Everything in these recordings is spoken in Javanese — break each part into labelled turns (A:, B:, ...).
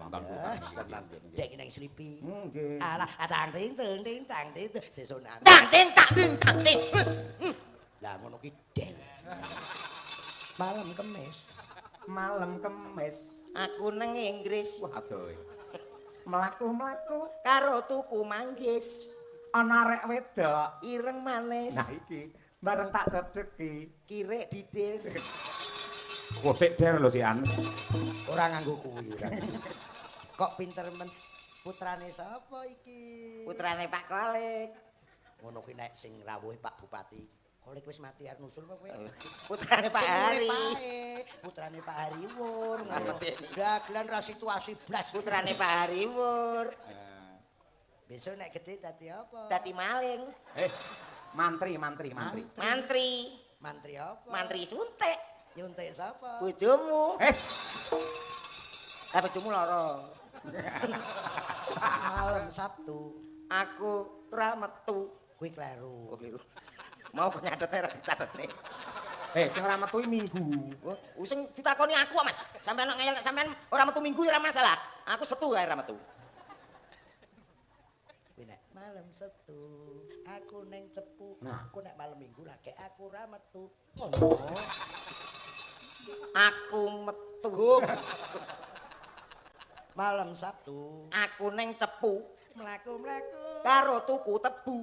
A: Nonton
B: Tenan. Dek nang slipi.
A: Nggih.
B: Alah, tang ting ting ting tang ting sesuk nang.
C: Tang ting tang ting tang ting.
B: Lah ngono ki del. Malam Kemis.
A: Malam Kemis.
C: Aku nang Inggris.
A: Wah, adoh. Mlaku-mlaku
C: karo tuku manggis.
A: Ana arek wedok
C: ireng manis.
A: Nah iki bareng tak cedheki
C: kirek didis.
A: Wah, sik der lho sian.
B: Ora nganggo kuwi ora. Kok pinter men putrane sapa iki?
C: Putrane Pak Kolik.
B: Ngono kuwi nek sing rawuhe Pak Bupati. Kolik wis mati arep nusul apa kowe?
C: Putrane Pak Hari.
B: Putrane Pak Hari Wur. Dagelan ra situasi blas.
C: Putrane Pak Hari Wur.
B: Besok nek gede dadi apa?
C: Dadi maling.
A: Mantri, mantri, mantri.
C: Mantri.
B: Mantri apa?
C: Mantri suntik.
B: Nyuntik sapa?
C: Bojomu. Lah bojomu lara.
B: Malam Sabtu
C: aku ora metu.
B: Kuwi kleru.
C: Oh, kleru. Mau kok nyatete ora dicatetne.
A: Sing ora metu Minggu.
C: Oh, sing ditakoni aku kok, Mas. Sampeyan nek ngeyel sampeyan ora metu Minggu ya ora masalah. Aku Setu kae ora metu.
B: Kuwi nek malam Sabtu aku neng Cepu.
A: Nah.
B: Aku nek malam Minggu lagi aku ora metu. Ngono.
C: Aku metu.
B: Malam Sabtu
C: aku neng Cepu.
B: Mlaku-mlaku
C: karo tuku tebu.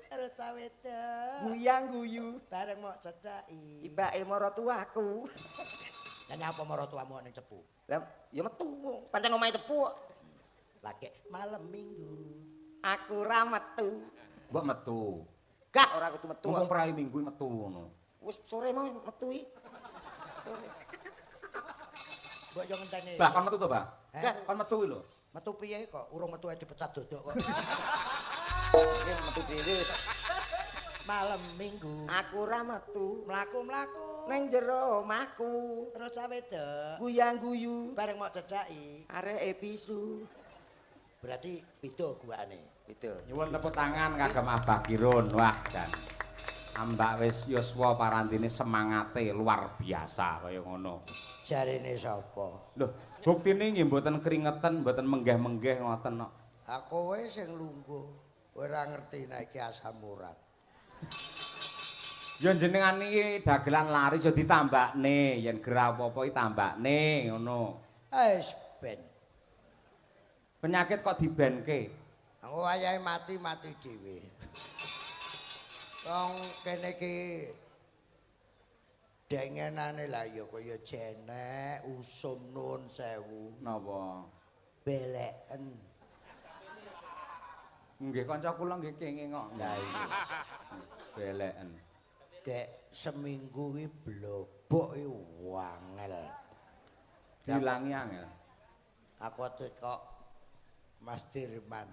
B: Karo cah wedok.
C: Guyang-guyu
B: bareng mok cedhaki.
C: Tibake maratuwaku.
B: Lah nyapa maratuwamu neng Cepu?
C: Lah ya metu. Pancen omahe Cepu kok.
B: Lagi malam Minggu
C: aku ora metu.
A: Mbok metu.
C: Gak ora kudu metu.
A: Mumpung prai Minggu metu ngono.
C: Wis sore mau metu iki.
B: Mbok yo ngenteni.
A: Bah kon metu to, Bah?
B: Heh?
A: Kon metu kuwi lho.
B: Metu piye kok urung metu ae dipecat dodok kok.
C: Nggih metu dhewe.
B: Malam Minggu
C: aku ora metu.
B: Mlaku-mlaku
C: neng jero omahku.
B: Terus cah wedok
C: guyang-guyu
B: bareng mok cedhaki
C: areke bisu.
B: Berarti beda guane.
C: Beda.
A: Nyuwun tepuk tangan kagem Abah Kirun. Wah, jan. Ambak wis yuswa parandene semangate luar biasa kaya ngono.
B: Jarene sapa?
A: Lho, buktine nggih mboten keringetan, mboten menggeh-menggeh ngoten kok.
B: Aku wae sing lungguh, ora ngerti nek iki asam urat.
A: Ya jenengan iki dagelan lari aja ditambakne, yen gerah apa-apa iki tambakne ngono.
B: Wis ben.
A: Penyakit kok dibenke?
B: Aku wayahe mati-mati dhewe. Wong kene iki dengenane lah ya kaya jenek usum nuwun sewu.
A: Napa?
B: Beleken.
A: Nggih kanca kula nggih kenging kok.
B: Lah iya.
A: Beleken.
B: Dek seminggu iki blobok iki wangel.
A: Dilangi angel.
B: Aku kok Mas Dirman.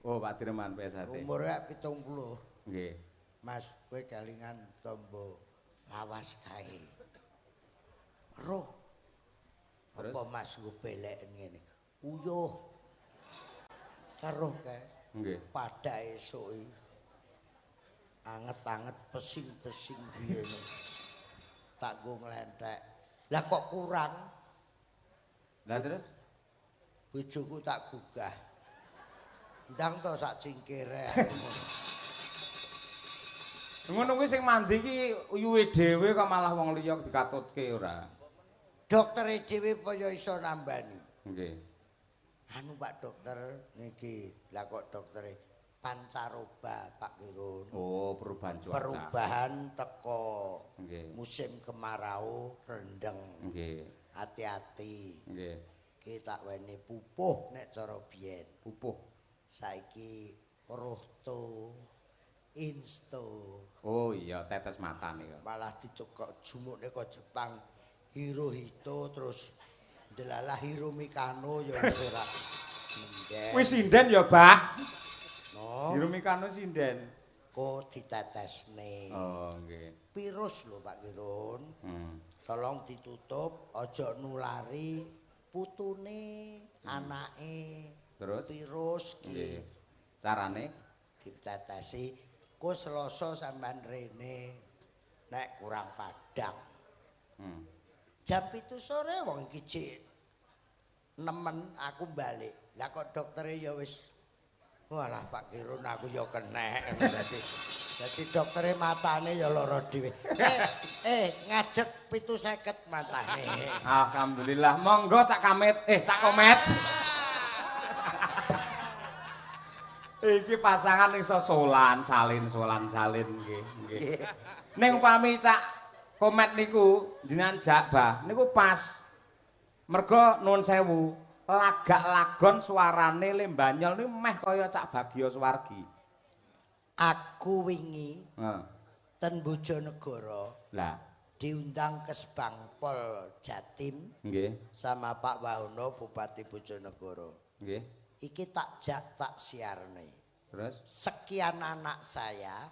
A: Oh, Pak Dirman PSHT.
B: Umure 70.
A: Nggih.
B: Mas, kowe kelingan tombo lawas kae. Roh.
A: Terus?
B: Apa Mas nggo beleken ngene? Uyuh. Karo kae.
A: Nggih.
B: Pada esuk iki. Anget-anget pesing-pesing biyen. Tak nggo nglenthek. Lah kok kurang?
A: Lah terus?
B: Bojoku tak gugah. Ndang to sak cingkire.
A: Ngono kuwi sing mandi iki uyuhe dhewe kok malah wong liya dikatutke ora.
B: Doktere dhewe apa ya iso nambani?
A: Nggih.
B: Anu Pak Dokter niki, lah kok doktere pancaroba Pak Kirun.
A: Oh, perubahan cuaca.
B: Perubahan teko.
A: Nggih.
B: Musim kemarau rendeng.
A: Nggih.
B: Hati-hati.
A: Nggih.
B: Ki tak weni pupuh nek cara biyen.
A: Pupuh.
B: Saiki rohto insto.
A: Oh iya, tetes mata nika.
B: Malah ditukok jumukne kok Jepang Hirohito terus delalah Hiromikano ya wis ora. Sinden.
A: Wis sinden ya, Bah.
B: No.
A: Hiromikano sinden.
B: Kok ditetesne.
A: Oh, nggih.
B: Virus lho Pak Kirun. Tolong ditutup, aja nulari putune, anake.
A: Terus?
B: Virus ki.
A: Nggih. Carane
B: ditetesi ku Selasa sampean rene nek kurang padang. Jam 7 sore wong iki jek Nemen aku balik. Lah kok doktere ya wis walah Pak Kirun aku ya kenek. Dadi doktere matane ya lara dhewe. Ngadeg 750 matane.
A: Alhamdulillah. Monggo Cak Kamit, Cak Komet. Iki pasangan iso solan salin nggih, nggih. Ning upami Cak Komet niku jenengan jak Bah niku pas. Mergo nuwun sewu, lagak lagon suarane Lembanyol niku meh kaya Cak Bagio Suwargi.
B: Aku wingi ten Bojonegoro.
A: Lah,
B: diundang ke Sebangpol Jatim.
A: Nggih.
B: Sama Pak Wahono Bupati Bojonegoro.
A: Nggih.
B: Iki tak jak tak siarne.
A: Terus
B: sekian anak saya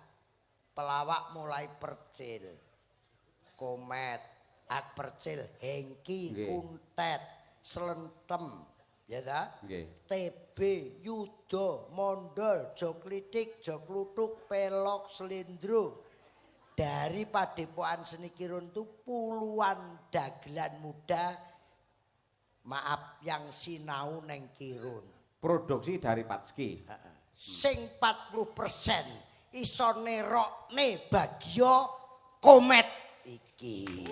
B: pelawak mulai Percil, Komet, Ak Percil, Hengki, Kuntet, Slentem, ya ta?
A: Nggih.
B: TB, Yudo, Mondol, Joklitik, Joklutuk, Pelok, Slendro. Dari Padepokan Seni Kirun itu puluhan dagelan muda, maaf yang sinau neng Kirun.
A: Produksi dari Patski.
B: Sing 40% iso nerokne Bagio Komet iki.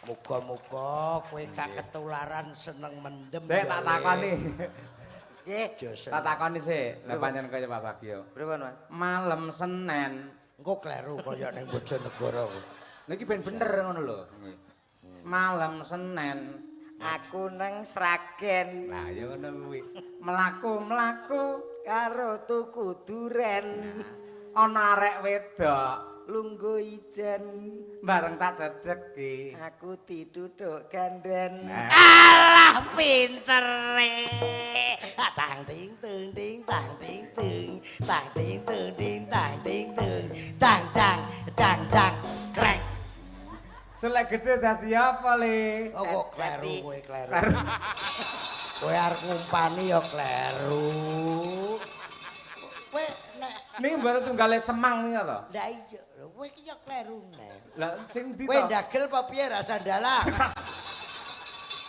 B: Muga-muga kowe gak ketularan seneng mendem.
A: Sik tak takoni.
C: Nggih,
A: tak takoni sik. Lah pancen kaya Pak Bagio.
C: Pripun, Mas?
A: Malam Senin.
B: Engko kleru kaya ning Bojonegoro.
A: Lha iki ben bener ngono lho. Malam Senin
C: aku nang Sragen.
A: Lah ya ngono kuwi. Mlaku-mlaku
C: karo tuku duren.
A: Ana arek wedok
C: lungguh ijen
A: bareng tak cedheki
C: aku dituthuk ganden.
B: Alah pintere. Tang ting tung ting tang ting tung tang ting tung ting tang ting tung tang tang tang tang krek.
A: Selek gede dadi apa le?
B: Oh kok kleru kowe kleru. Kowe arep ngumpani ya kleru. Kowe nek
A: niki mboten tunggale Semang niku to?
B: Lah iya, kowe iki ya kleru nek.
A: Lah sing ndi to?
B: Kowe ndagel apa piye rasa ndalang?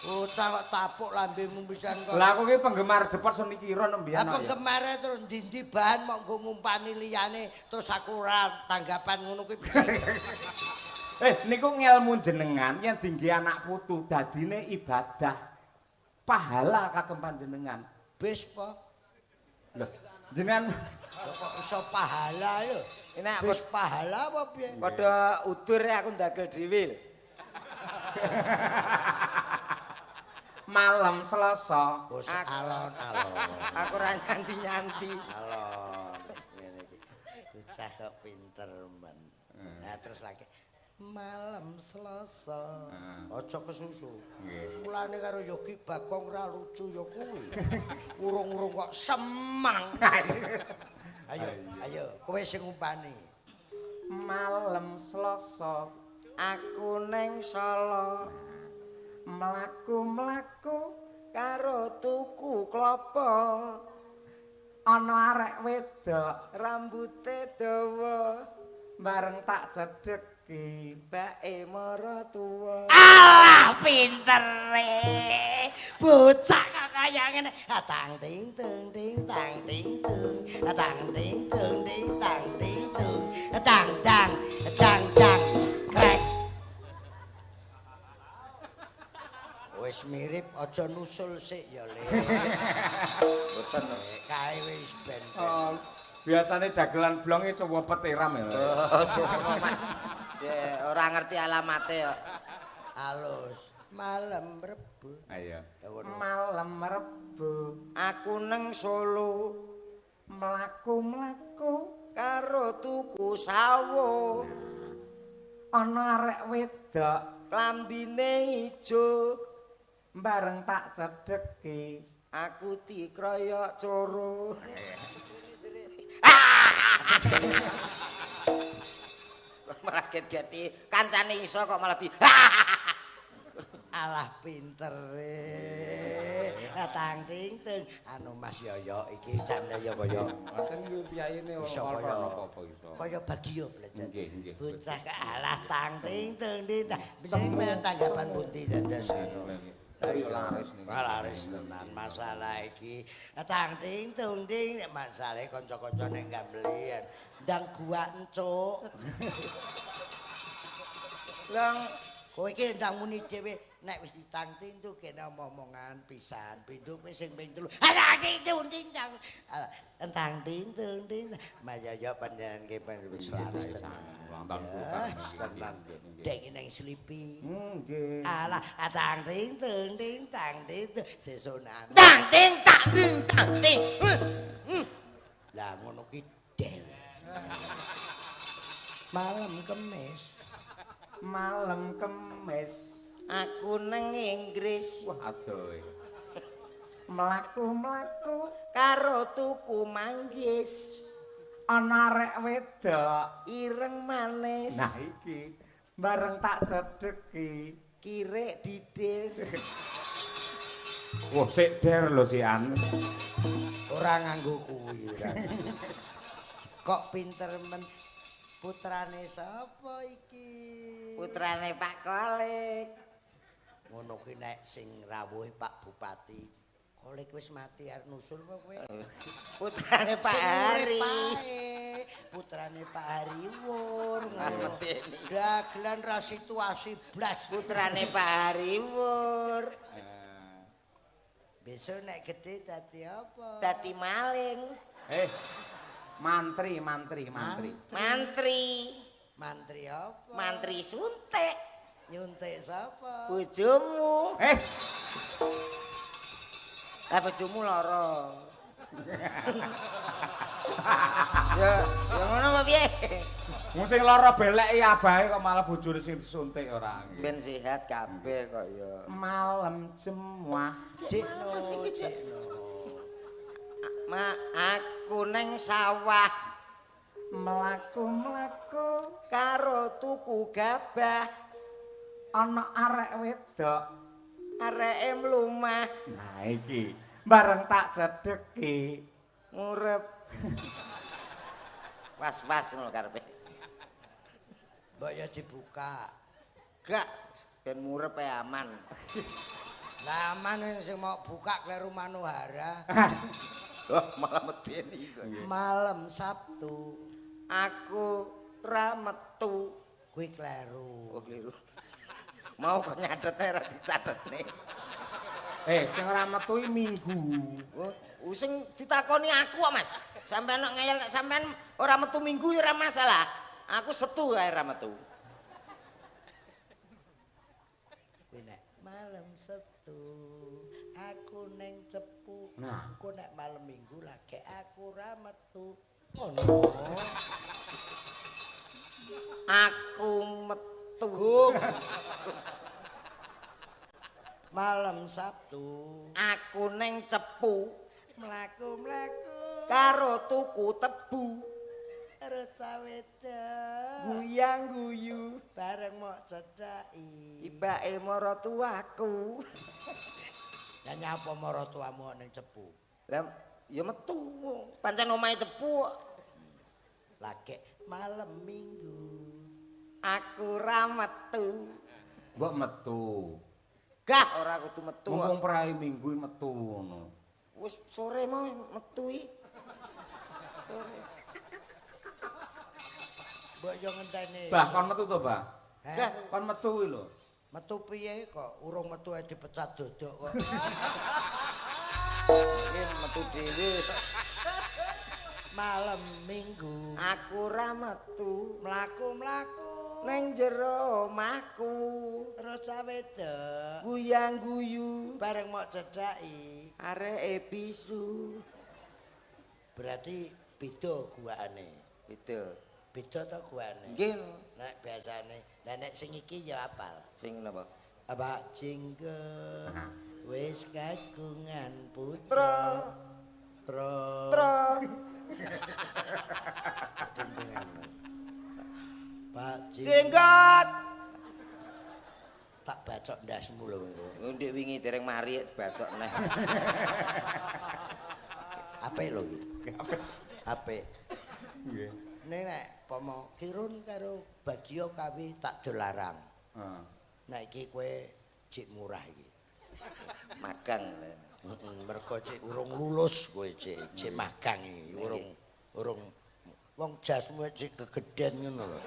B: Bocah kok tapuk lambemu pisan kok.
A: Lah aku ki penggemar Depot Seni Kirun mbiyen.
B: Lah penggemare terus ndi-ndi bahan mok nggo ngumpani liyane terus aku ora tanggapan ngono kuwi.
A: Niku ngelmu jenengan yen dingge anak putu dadine ibadah. Pahala kagem panjenengan.
B: Wis po.
A: Lho, jenengan
B: kok iso pahala lho.
C: Enak
B: wis pahala apa piye?
C: Padha udur aku ndagel dhewe.
A: Malam Selasa.
B: Wis alon-alon.
C: Aku ora nyanti-nyanti.
B: Alon. Ngene iki. Bocah kok pinter men. Nah terus lagi malam Selasa. Aja kesusu. Mulane karo Yogi Bagong ora lucu ya kuwi. Urung-urung kok Semang. Ayo, ayo, kowe sing ngumpani.
A: Malam Selasa
C: aku neng Solo.
A: Mlaku-mlaku
C: karo tuku klopo.
A: Ana arek wedok
C: rambute dawa
A: bareng tak cedheki
C: bae maratuwa.
B: Alah pintere. Bocah kok kaya ngene. Tang ting tung ting tang ting tung. Tang ting tung ting tang ting tung. Tang tang tang tang krek. Wis mirip aja nusul sik ya Le.
C: Mboten
B: kae wis ben.
A: Biasane dagelan blonge coba petiram ya.
C: Sik ora ngerti alamate kok.
B: Alus malam Rebo.
A: Ayo. Malam Rebo
C: aku neng Solo.
A: Mlaku-mlaku
C: karo tuku sawo.
A: Ana arek wedok
C: klambine ijo
A: bareng tak cedheki
C: aku dikroyok coro. Malah get-geti kancane iso kok malah di
B: Alah pintere. Tang ting tung anu Mas Yoyo iki jane ya kaya
A: ngoten iki piyayine ora apa-apa iso.
B: Kaya Bagio belajar.
A: Nggih, nggih.
B: Bocah alah tang ting tung ting. Jeneng tanggapan pundi dados.
A: Yo laris niku.
B: Laris tenan masalah iki. Tang ting tung ting masalahe kanca-kanca ning gambelian. Ndang gua encuk.
C: Lang
B: kowe iki ndang muni dhewe nek wis ditang ting tu kene omongan pisan pindho kowe sing ping 3. Tang ting tung ting tang. Tang ting tung ting. Mas Yoyo panjenengan ki wis laris tenan. Tenan. Dek ning slipi.
A: Nggih.
B: Alah, tang ting tung ting tang ting sesuk nang.
C: Tang ting tang ting tang ting.
B: Lah ngono ki del. Malam Kemis.
A: Malam Kemis
C: aku nang Inggris.
A: Wah adoh. Mlaku-mlaku
C: karo tuku manggis.
A: Ana arek wedok
C: ireng manis.
A: Nah iki bareng tak cedheki
C: kirek didis.
A: Wah sik der lho sian.
B: Ora nganggo kuwi. Kok pinter men. Putrane sapa iki?
C: Putrane Pak Kolik.
B: Ngono ki nek sing rawuhe Pak Bupati. Kolik wis mati arep nusul apa kowe?
C: Putrane Pak Hari.
B: Putrane Pak Hari Wur. Dagelan ra situasi blas.
C: Putrane Pak Hari Wur.
B: Besok nek gedhe dadi apa?
C: Dadi maling.
A: Mantri, mantri, mantri.
C: Mantri.
B: Mantri apa?
C: Mantri suntik.
B: Nyuntik sapa?
C: Bojomu. Lah bojomu lara. Ya, ya ngono apa piye?
A: Wong sing lara beleki abahe kok malah bojone sing disuntik ora.
C: Ben sehat kabeh kok ya.
A: Malam jemuah.
B: Cikno, cikno.
C: Ma aku neng sawah
A: mlaku-mlaku
C: karo tuku gabah
A: ana arek wedok
C: areke mlumah.
A: Nah iki bareng tak cedheki
C: ngurep. Was-was ngono karepe.
B: Mbok ya dibuka.
C: Gak ben murep ae aman.
B: Lah aman sing mau buka kleru Manohara.
C: Wah, malah medeni kok.
B: Malam Sabtu
C: aku ra metu.
B: Kuwi kleru.
C: Oh, kleru. Mau kok nyatete ra dicatetne.
A: Sing ora metu iki Minggu.
C: Oh, sing ditakoni aku kok, Mas. Sampeyan kok ngeyel nek sampeyan ora metu Minggu ya ora masalah. Aku Setu ae ra metu.
B: Kuwi nek malam Sabtu aku neng Cepu.
A: Nah,
B: engko nek malam Minggu lagi aku ra metu. Ngono.
C: Aku metu.
B: Malam Sabtu
C: aku neng Cepu
B: mlaku-mlaku
C: karo tuku tebu.
B: Karo cawedok
C: guyang-guyu
B: bareng mok cedhaki
C: ibake maratuwaku.
B: Lah nyapa maratuwamu ning Cepu?
C: Lah ya metu. Pancen omahe Cepu kok.
B: Lagek malam Minggu
C: aku ra metu.
A: Mbok metu.
C: Gah ora kudu metu.
A: Mumpung prai Minggu metu ngono.
C: Wis sore mau metu iki. Sore.
B: Mbok yo ngenteni.
A: Bah kon metu to, Bah?
B: Heh,
A: kon metu kuwi lho.
B: Metu piye kok urung metu ae dipecat dodok kok.
C: Iki metu dhewe.
B: Malam Minggu
C: aku ra metu,
B: mlaku-mlaku
C: neng jero omahku.
B: Terus cawedok
C: guyang-guyu
B: bareng mok cedhaki
C: areke bisu.
B: Berarti beda guakane.
C: Beda.
B: Beda to guakane?
C: Nggih.
B: Nek biasane, lah nek sing iki ya apal.
C: Sing napa?
B: Pak Jenggot wis kagungan putra. Tra.
C: Tra.
B: Pak
C: Jenggot.
B: Tak bacok ndasmu lho engko.
C: Ndek wingi dereng mari dibacok neh.
B: Apik lho iki.
A: Apik.
B: Apik.
A: Nggih.
B: Nek nek pomo Kirun karo Bagio kawi tak dolarang.
A: Heeh.
B: Nek iki kowe jek murah iki.
C: Magang.
B: Heeh, mergo cek urung lulus kowe cek magang iki, urung wong jasmu cek kegeden ngono lho.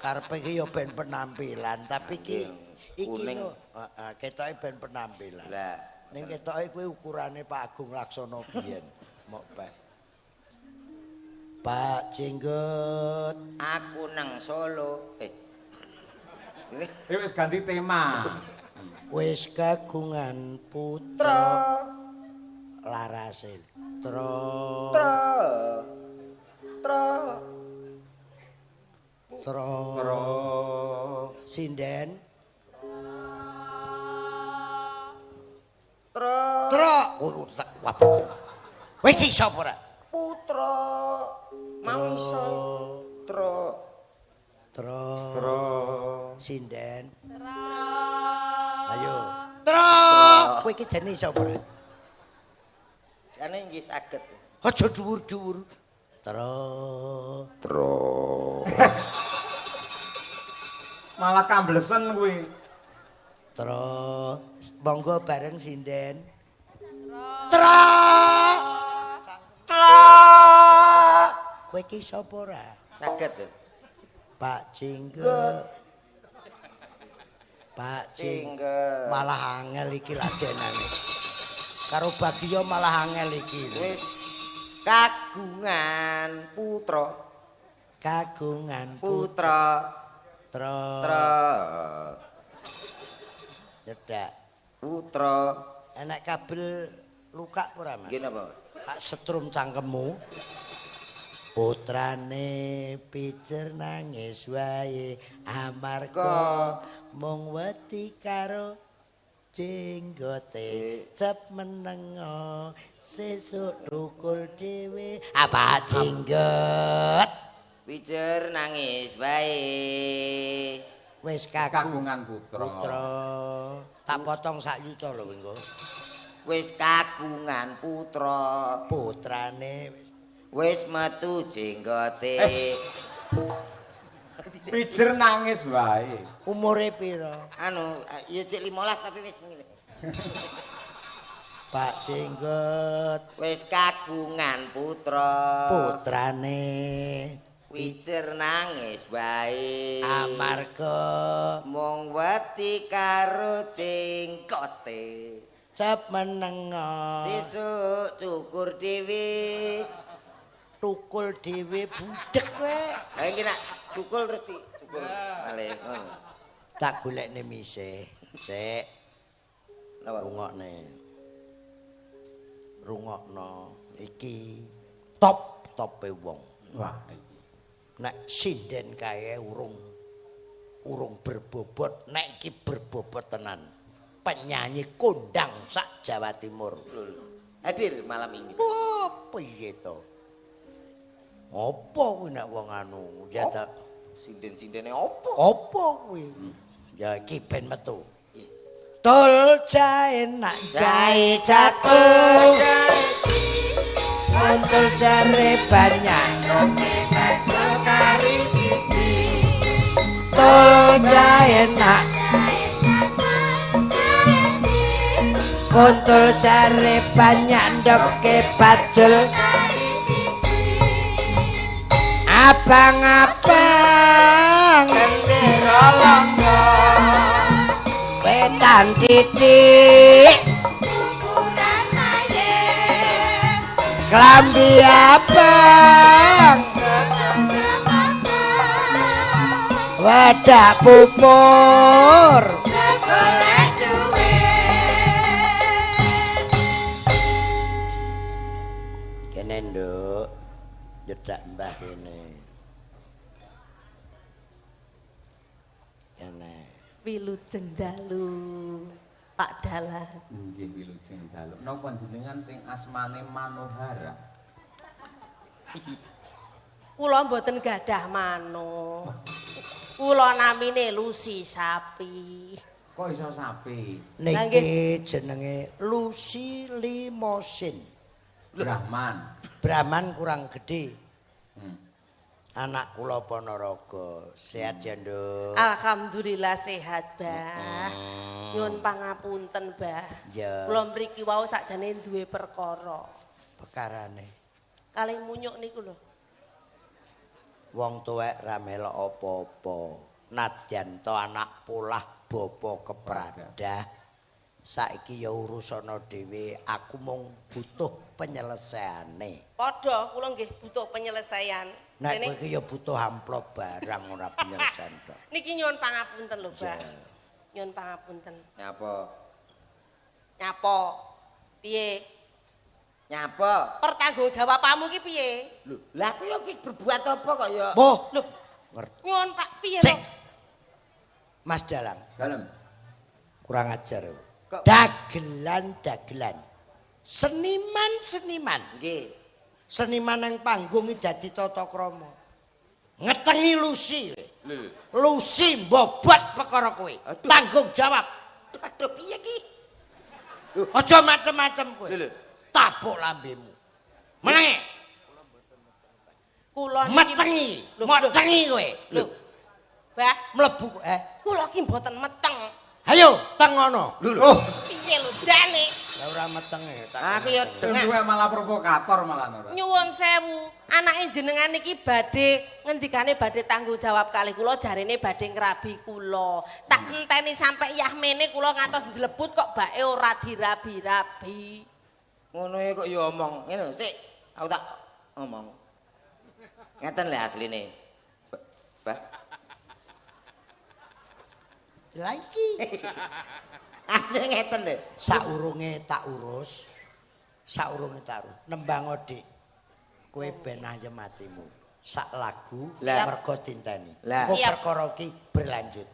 B: Karepe iki ya ben penampilan, tapi iki lho, heeh, ketoke ben penampilan.
C: Lah,
B: ning ketoke kuwi ukurane Pak Agung Laksono biyen. Mok Pak. Pak Jenggot,
C: aku nang Solo.
A: Wis ganti tema.
B: Wis kagungan putra larase tra
C: tra tra
B: tra sinden
C: tra
B: tra wis iso ora
C: putra mau iso tra
B: tra
A: tra
B: sinden tra. Ayo tra kowe iki jane iso ora?
C: Jane nggih saged.
B: Aja dhuwur-dhuwur. Tra
C: tra.
A: Malah kamblesen kuwi.
B: Tra monggo bareng sinden. Tra tra. Kowe iki iso apa ora?
C: Saged.
B: Pak Jenggot. Pak Jenggot malah angel iki ladenane. Karo Bagio malah angel iki.
C: Wis kagungan putra.
B: Kagungan
C: putra.
B: Tra.
C: Tra.
B: Cedak.
C: Putra.
B: Enek kabel luka ora, Mas?
C: Nggih napa?
B: Tak setrum cangkemmu. Putrane pijer nangis wae amarga mung wedi karo jenggote cep menengo sesuk tukul dhewe. Apa jenggot?
C: Pijer nangis wae.
B: Wis
A: kagungan putra.
B: Putra. Tak potong sak yuta lho engko.
C: Wis kagungan putra.
B: Putrane
C: wis metu jenggote.
A: Pijer nangis wae.
B: Umure pira?
C: Anu, ya cek 15 tapi wis ngene.
B: Pak Jenggot
C: wis kagungan putra.
B: Putrane
C: pijer nangis wae.
B: Amarga
C: mung wedi karo jenggote.
B: Cep menengo.
C: Sesuk cukur dhewe.
B: Tukul dhewe budhek kowe.
C: Lah iki nak tukul terus dicukur malih.
B: Tak golekne mise. Sik.
C: Napa?
B: Rungokne. Rungokno iki top-tope wong.
A: Wah iki.
B: Nek sinden kae urung berbobot, nek iki berbobot tenan. Penyanyi kondang sak Jawa Timur.
C: Hadir malam ini.
B: Oh, piye to? Apa kuwi nek wong anu ya ta
C: sinden-sindene apa?
B: Apa kuwi? Ya iki ben metu. Tul jae nak jae jatuh. Kuntul jare banyak. Tul jae nak kuntul jare banyak ndoke bajul. Abang-abang
C: gendera langga
B: wetan titik
D: ukuran ayen
B: klambi abang wadah pupur
D: golek duwe.
B: Kene nduk nyedak mbah kene. Kene.
D: Wilujeng dalu Pak Dalang.
A: Nggih wilujeng dalu. Napa jenengan sing asmane Manohara?
D: Kula mboten gadah mano. Kula namine Lucy Sapi.
A: Kok iso sapi?
B: Niki jenenge Lucy Limosin.
A: Brahman.
B: Brahman kurang gede. Anak kula Ponorogo. Sehat ya, Nduk?
D: Alhamdulillah sehat, Bah. Nyuwun pangapunten, Bah.
B: Ya.
D: Kula mriki wau sakjane duwe perkara.
B: Perkarane.
D: Kalih munyuk niku lho.
B: Wong tuwek ra melok apa-apa. Nadyan to anak polah bapa kepradah. Saiki ya urusana dhewe, aku mung butuh penyelesaiane.
D: Padha kula nggih butuh penyelesaian.
B: Nek kowe iki ya butuh amplop barang ora penyelesaian tok.
D: Niki nyuwun pangapunten lho, Pak. Nyuwun pangapunten.
C: Nyapa?
D: Nyapa? Piye?
C: Nyapa?
D: Pertanggungjawabanmu ki piye?
C: Lho, lah aku ya wis berbuat apa kok ya?
B: Boh,
D: lho. Nyuwun Pak, piye to?
B: Mas Dalang.
A: Dalem.
B: Kurang ajar. Dagelan-dagelan. Seniman-seniman.
C: Nggih.
B: Seniman nang panggung iki dadi tata krama. Ngetengi Lucy. Lho. Lucy mbobot perkara kowe. Tanggung jawab.
C: Aduh, piye iki?
B: Aja macem-macem kowe.
C: Lho.
B: Tabuk lambemu. Menenge.
D: Kula niki
B: metengi, metengi kowe.
D: Lho. Bah,
B: mlebu
D: kula ki mboten meteng.
B: Ayo, teng ngono.
C: Lho lho.
D: Piye lho jane?
B: Lah ora metenge.
C: Aku ya
A: dengak malah provokator malah ora.
D: Nyuwun sewu, anake jenengan niki badhe ngendikane badhe tanggung jawab kalih kula jarene badhe ngrabi kula. Tak enteni sampe yahmene kula ngantos njlebut kok bae ora dirabi-rabi.
C: Ngono e kok ya omong. Ngene sik, aku tak omong. Ngeten lho asline. Bah.
B: Lah iki.
C: Asline ngeten lho.
B: Saurunge tak urus. Saurunge tak urus. Nembang Dik. Kowe ben ayem atimu. Sak lagu mergo dinteni. Engko perkara iki berlanjut.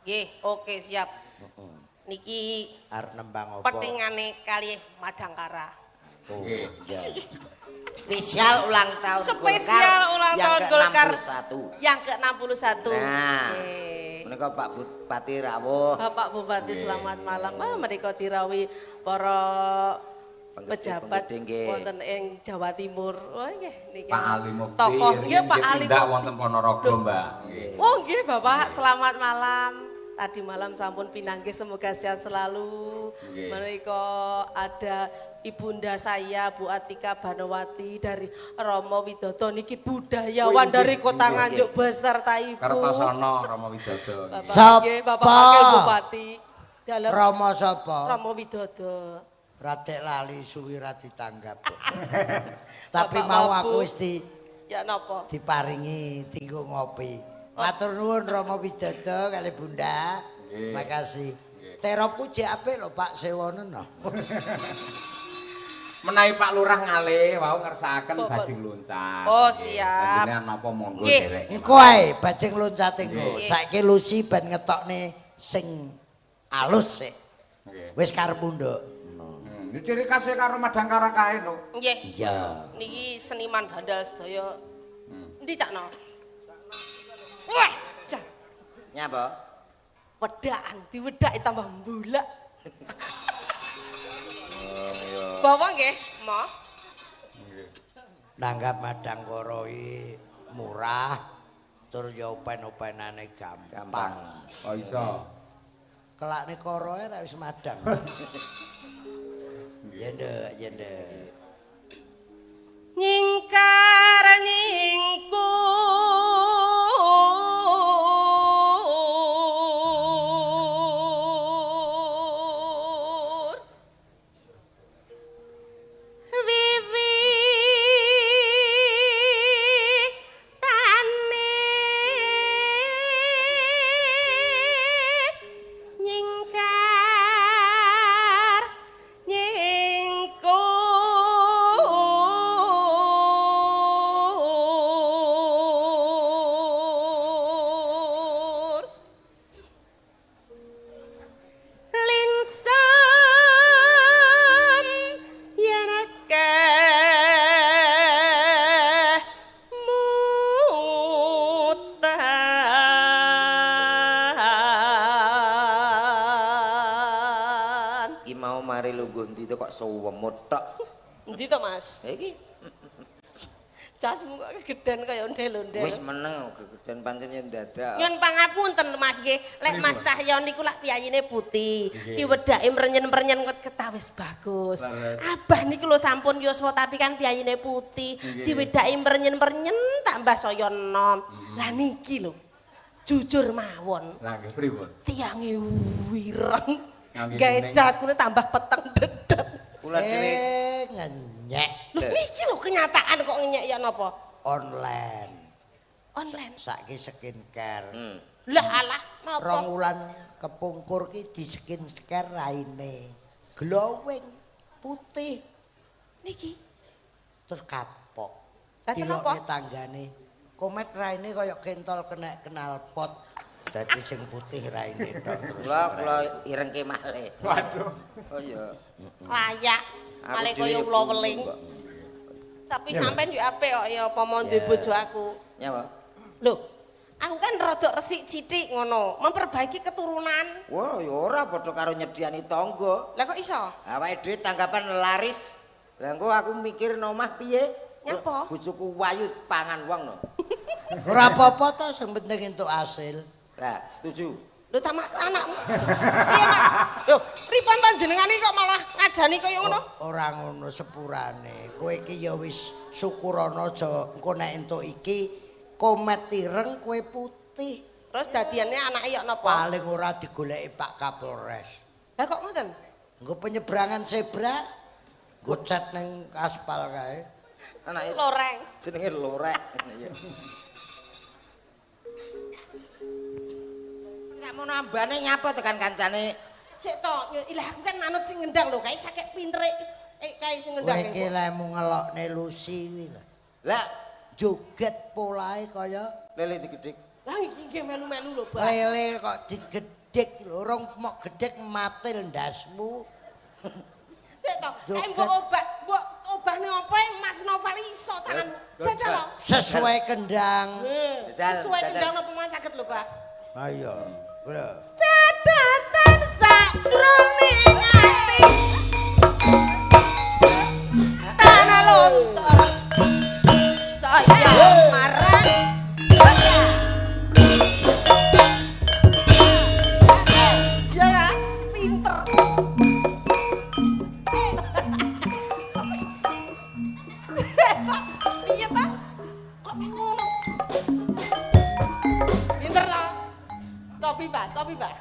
D: Nggih, oke siap. Heeh. Niki
B: arep nembang apa?
D: Petingane kalih Madangkara.
B: Oh, iya.
C: Spesial ulang tahun
D: Spesial
C: Golkar
D: ulang tahun Golkar
C: yang ke-61.
D: Yang ke-61.
C: Nah. Menika Pak Bupati rawuh.
D: Bapak Bupati selamat malam. Ah menika dirawuhi para pejabat wonten ing Jawa Timur. Oh nggih niki.
A: Pak Ali Mufti.
D: Tokoh nggih Pak Ali Mufti
A: wonten Ponorogo, Mbak. Nggih.
D: Oh nggih Bapak, selamat malam. Tadi malam sampun pinanggih, semoga sehat selalu. Menika ada ibunda saya Bu Atika Banowati dari Romo Widodo niki budayawan dari Kota Nganjuk beserta ibu.
A: Kertosono Romo Widodo.
D: Bapak, Bapak Wakil Bupati. Dalem
B: Romo sapa?
D: Romo Widodo.
B: Ratek lali suwi ra ditanggap. Tapi bapak mau aku wis di
D: ya napa?
B: Diparingi tinggo ngopi. Matur nuwun Romo Widodo kali Bunda. Makasih. Teropku jek apik lho Pak Sewono no.
A: Menawi Pak Lurah ngalih wau ngersakaken bajing loncat.
D: Oh siap.
A: Jenengan napa monggo derek.
B: Engko ae bajing loncate engko. Saiki Lucy ben ngetokne sing alus sik. Wis karepmu nduk.
A: Ini ciri khasnya karo Madangkara kae no.
D: Nggih.
B: Iya.
D: Niki seniman handal sedaya. Endi Cakno? Wah, jan.
C: Nyapa?
D: Wedakan, diwedaki tambah mbulak. Oh iya. Bawa nggih, Mo.
A: Nggih.
B: Nanggap Madangkara iki murah, tur ya open-openane gampang.
A: Oh iso.
B: Kelakne koroe ra wis madang. Ya nduk, ya nduk.
D: Nyingkar nyingkur wiwi tane nyingkar nyingkur linsam yanake mutan.
C: Iki mau mari lungguh ndi to kok suwemut tok.
D: Endi to, Mas?
C: Iki.
D: Jasmu kok kegeden kaya ondel-ondel.
C: Wis meneng kegeden pancen yen dadak.
D: Nyun pangapunten Mas nggih, lek Mas Cahyo niku lak piyayine putih, diwedhake mrenyen-mrenyen ketawis bagus. Abah niku lho sampun yuswa tapi kan piyayine putih, diwedhake mrenyen-mrenyen tambah saya enom. Lah niki lho. Jujur mawon.
A: Lah nggih pripun?
D: Tiange wireng. Gawe jas kune tambah peteng dedet.
C: Kula dhewe
B: ngenyek.
D: Lho niki lho kenyataan kok ngenyek ya napa?
B: Online.
D: Online.
B: Saiki skincare.
D: Lah alah napa?
B: Rong wulan kepungkur ki di skincare raine. Glowing putih.
D: Niki.
B: Terus kapok. Dilokne tanggane. Komet raine kaya kentol kena knalpot. Dadi sing putih raine tok terus.
C: Kula irengke malih.
A: Waduh.
C: Oh iya.
D: Layak. Malih kaya ula weling. Tapi sampean yo apik kok ya apa mau duwe bojo aku.
C: Nyapa?
D: Lho, aku kan rada resik sithik ngono, memperbaiki keturunan.
C: Wah, ya ora padha karo nyediani tangga.
D: Lah kok iso?
C: Awake dhewe tanggapan laris. Lah engko aku mikir nomah piye?
D: Nyapa?
C: Bojoku wayu pangan wong no.
B: Ora apa-apa to, sing penting entuk hasil.
C: Lah, setuju.
D: Lho ta anakmu. Piye, Mas? Lho, pripun to jenengane kok malah ngajani kaya ngono?
B: Ora ngono sepurane. Kowe iki ya wis syukurana aja engko nek entuk iki komet ireng kowe putih.
D: Terus dadiane anake ya napa?
B: Paling ora digoleki Pak Kapolres.
D: Lah kok ngoten?
B: Nggo penyeberangan zebra, nggo cat ning aspal kae.
C: Anake
D: loreng.
C: Jenenge lorek. Iya. Sakmono ambane nyapa tekan kancane?
D: Sik to, ilah aku kan manut sing ngendang lho, kae sakek pintere kae sing ngendang.
B: Kowe iki lemu ngelokne Lucy kuwi lho.
C: Lah
B: joget polahe kaya
C: lele digedhek.
D: Lah iki nggih melu-melu lho, Pak.
B: Lele kok digedhek lho, rong mok gedhek matil ndasmu.
D: Sik to, kae mbok obah, mbok obahne opo Mas Noval iso tanganmu. Jajal lho.
B: Sesuai kendang.
D: Sesuai kendang napa Mas saged lho, Pak?
B: Ayo.
D: Catatan sakjroning ati tanah lontor saya marang ya ya pinter. Piye ta kok ngono pinter ta? Cobi, Pak, cobi, Pak.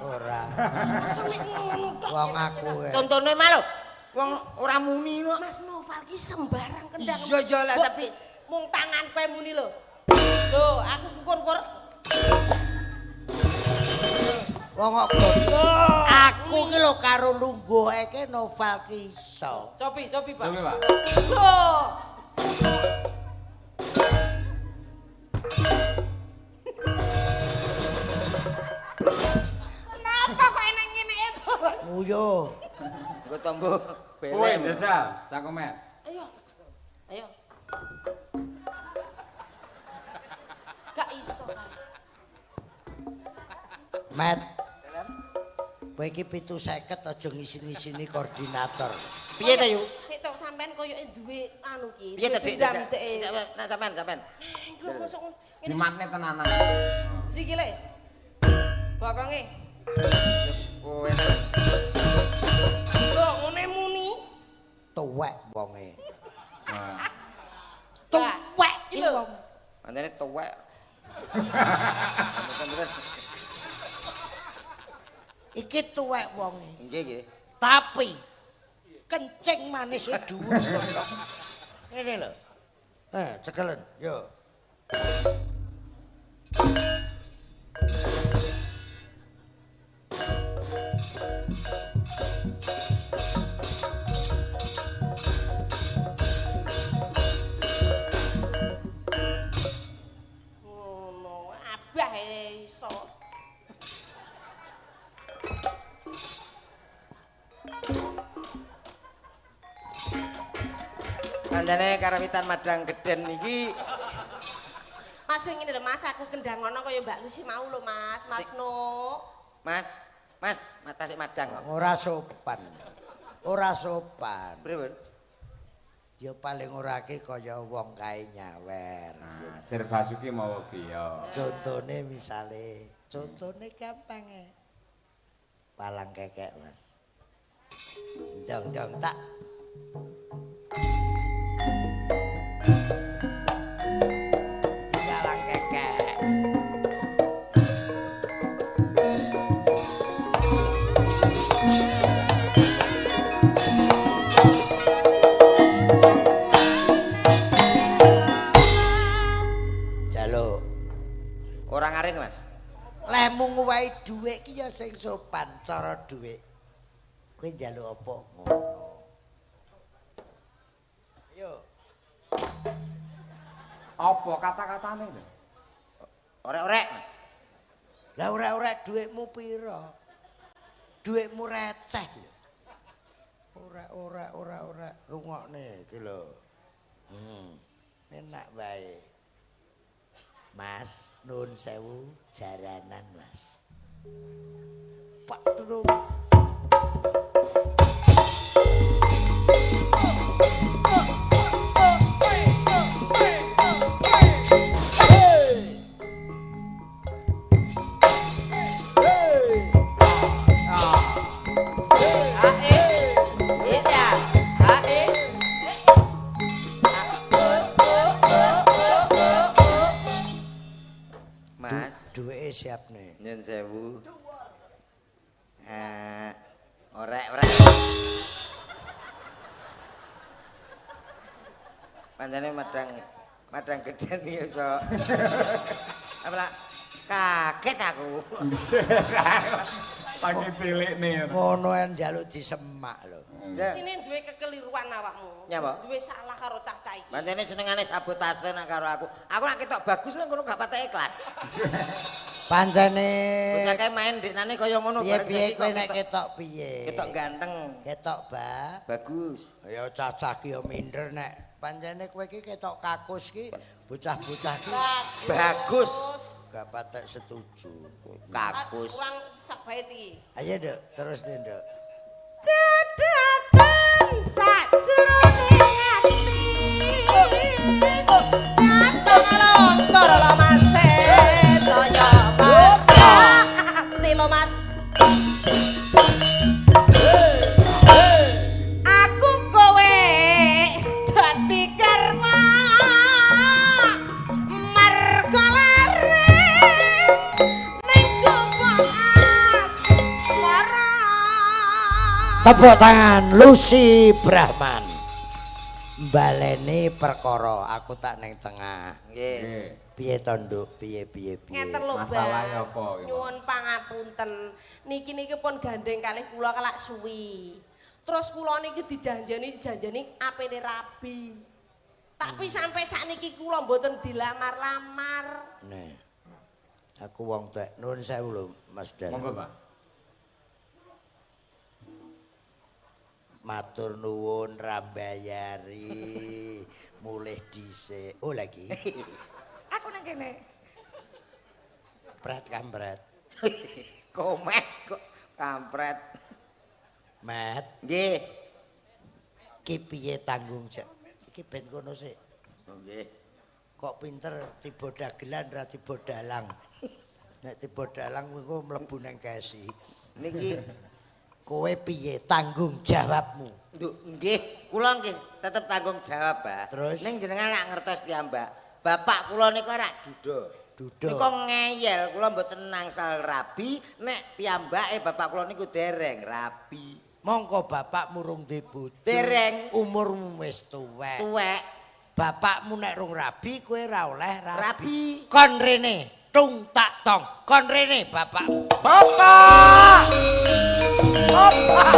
B: Ora.
D: Wong
B: aku.
C: Contone mah lho. Wong ora muni kok.
D: Mas Noval ki sembarang kendang.
C: Iya, iya lah tapi
D: mung tangan kowe muni lho. Lho, aku kukur-kukur.
B: Wong kok aku ki lho karo lungguh iki Noval ki iso.
D: Cobi, cobi, Pak.
A: Cobi, Pak.
D: Lho.
B: Nguyo.
C: Engko tombo belem.
A: Kowe jajal, sakomet.
D: Ayo. Ayo. Gak iso.
B: Met. Kowe iki 750 aja ngisin-ngisini koordinator.
C: Piye ta, Yu?
D: Sik tok sampean koyoke duwe anu ki.
C: Piye ta, Dik? Nah, sampean, sampean.
D: Lho mosok ngene.
A: Dimatne tenanan.
D: Sikile. Bokonge.
C: Kowe
D: lho ngene muni
B: tuwek wonge.
D: Tuwek iki lho.
C: Pancene tuwek.
B: Iki tuwek wonge.
C: Nggih, nggih.
B: Tapi kencing manis e dhuwur. Ngene lho. Cekelen, yo.
D: Ngono, abah iso.
C: Kandhane karawitan Madang Geden iki.
D: Mas ngene lho Mas, aku kendang ngono kaya Mbak Lucy mau lho Mas, Mas No.
C: Mas, Mas, mata sik madang kok.
B: Ora sopan. Ora sopan.
C: Pripun?
B: Ya paling ora ki kaya wong kae nyawer.
A: Nah, Sir Basuki mawa biya.
B: Contone misale, contone gampang e. Palang kekek, Mas. Dong dong tak. Palang kekek. Jaluk.
C: Ora ngaring, Mas.
B: Lemu nguwehi dhuwit ki ya sing sopan cara dhuwit. Kowe njaluk apa ngono. Ayo.
A: Apa kata-katane lho?
C: Orek-orek.
B: Lah orek-orek dhuwitmu pira? Dhuwitmu receh lho. Orek-orek orek-orek rungokne iki lho. Enak wae. Mas, nuwun sewu jaranan, Mas. Pak tulung. Duweke siap nih.
C: Nyun sewu. Orek-orek. Pancene madang gedhen iki iso. Apa kaget aku.
A: Lagi tilikne.
B: Ngono en njaluk disemak lho.
D: Sini duwe kekeliruan awakmu.
C: Nyapa?
D: Duwe salah karo cah-cah iki.
C: Pancene senengane sabotase nak karo aku. Aku nak ketok bagus nang kono gak patek ikhlas.
B: Pancene
C: bocah kae main ndeknane kaya ngono
B: bareng piye kowe nek ketok piye?
C: Ketok ganteng.
B: Ketok ba
C: bagus.
B: Ya cah-cah ki ya minder nek pancene kowe iki ketok kakus ki bocah-bocah ki
C: bagus.
B: Gak patek setuju.
C: Kakus.
D: Kurang sak bait iki.
B: Ayo Nduk, terus nih Nduk.
D: Cedhaten sajroning ati. Dateng lontor lho Mas saya pati lho Mas. Aku kowe dadi karma marga lare ning gobong asmara.
B: Tepuk tangan Lucy Brahman. Baleni perkara aku tak ning tengah.
C: Nggih.
B: Piye to, Nduk? Piye piye piye?
D: Ngeten lho,
A: Masalahe apa iki?
D: Nyuwun pangapunten. Niki niki pun gandeng kalih kula kelak suwi. Terus kula niki dijanjeni apene rabi. Tapi sampai sakniki kula mboten dilamar-lamar.
B: Nih. Aku wong tek nuwun sewu lho, Mas Dan.
A: Monggo, Pak.
B: Matur nuwun rambayari mulih dhisik. Oh lagi.
C: Aku nang kene.
B: Pret kampret.
C: Komet kok kampret.
B: Met.
C: Nggih.
B: Ki piye tanggung jawab? Iki ben kono sik.
C: Oh nggih.
B: Kok pinter tiba dagelan ra tiba dalang. Nek tiba dalang engko mlebu nang kesi.
C: Niki
B: kowe piye tanggung jawabmu?
C: Nduk, nggih, kula nggih tetep tanggung jawab, Pak.
B: Terus?
C: Ning jenengan lak ngertos piyambak. Bapak kula niku rak duda.
B: Duda.
C: Niku ngeyel, kula mboten angsal rabi nek piyambake bapak kula niku dereng rabi.
B: Mongko bapakmu rung duwe bojo.
C: Dereng.
B: Umurmu wis tuwek.
C: Tuwek.
B: Bapakmu nek rung rabi kowe ora oleh rabi.
C: Rabi.
B: Kon rene, tung tak tong. Kon rene bapakmu.
C: Bapak. Bapak.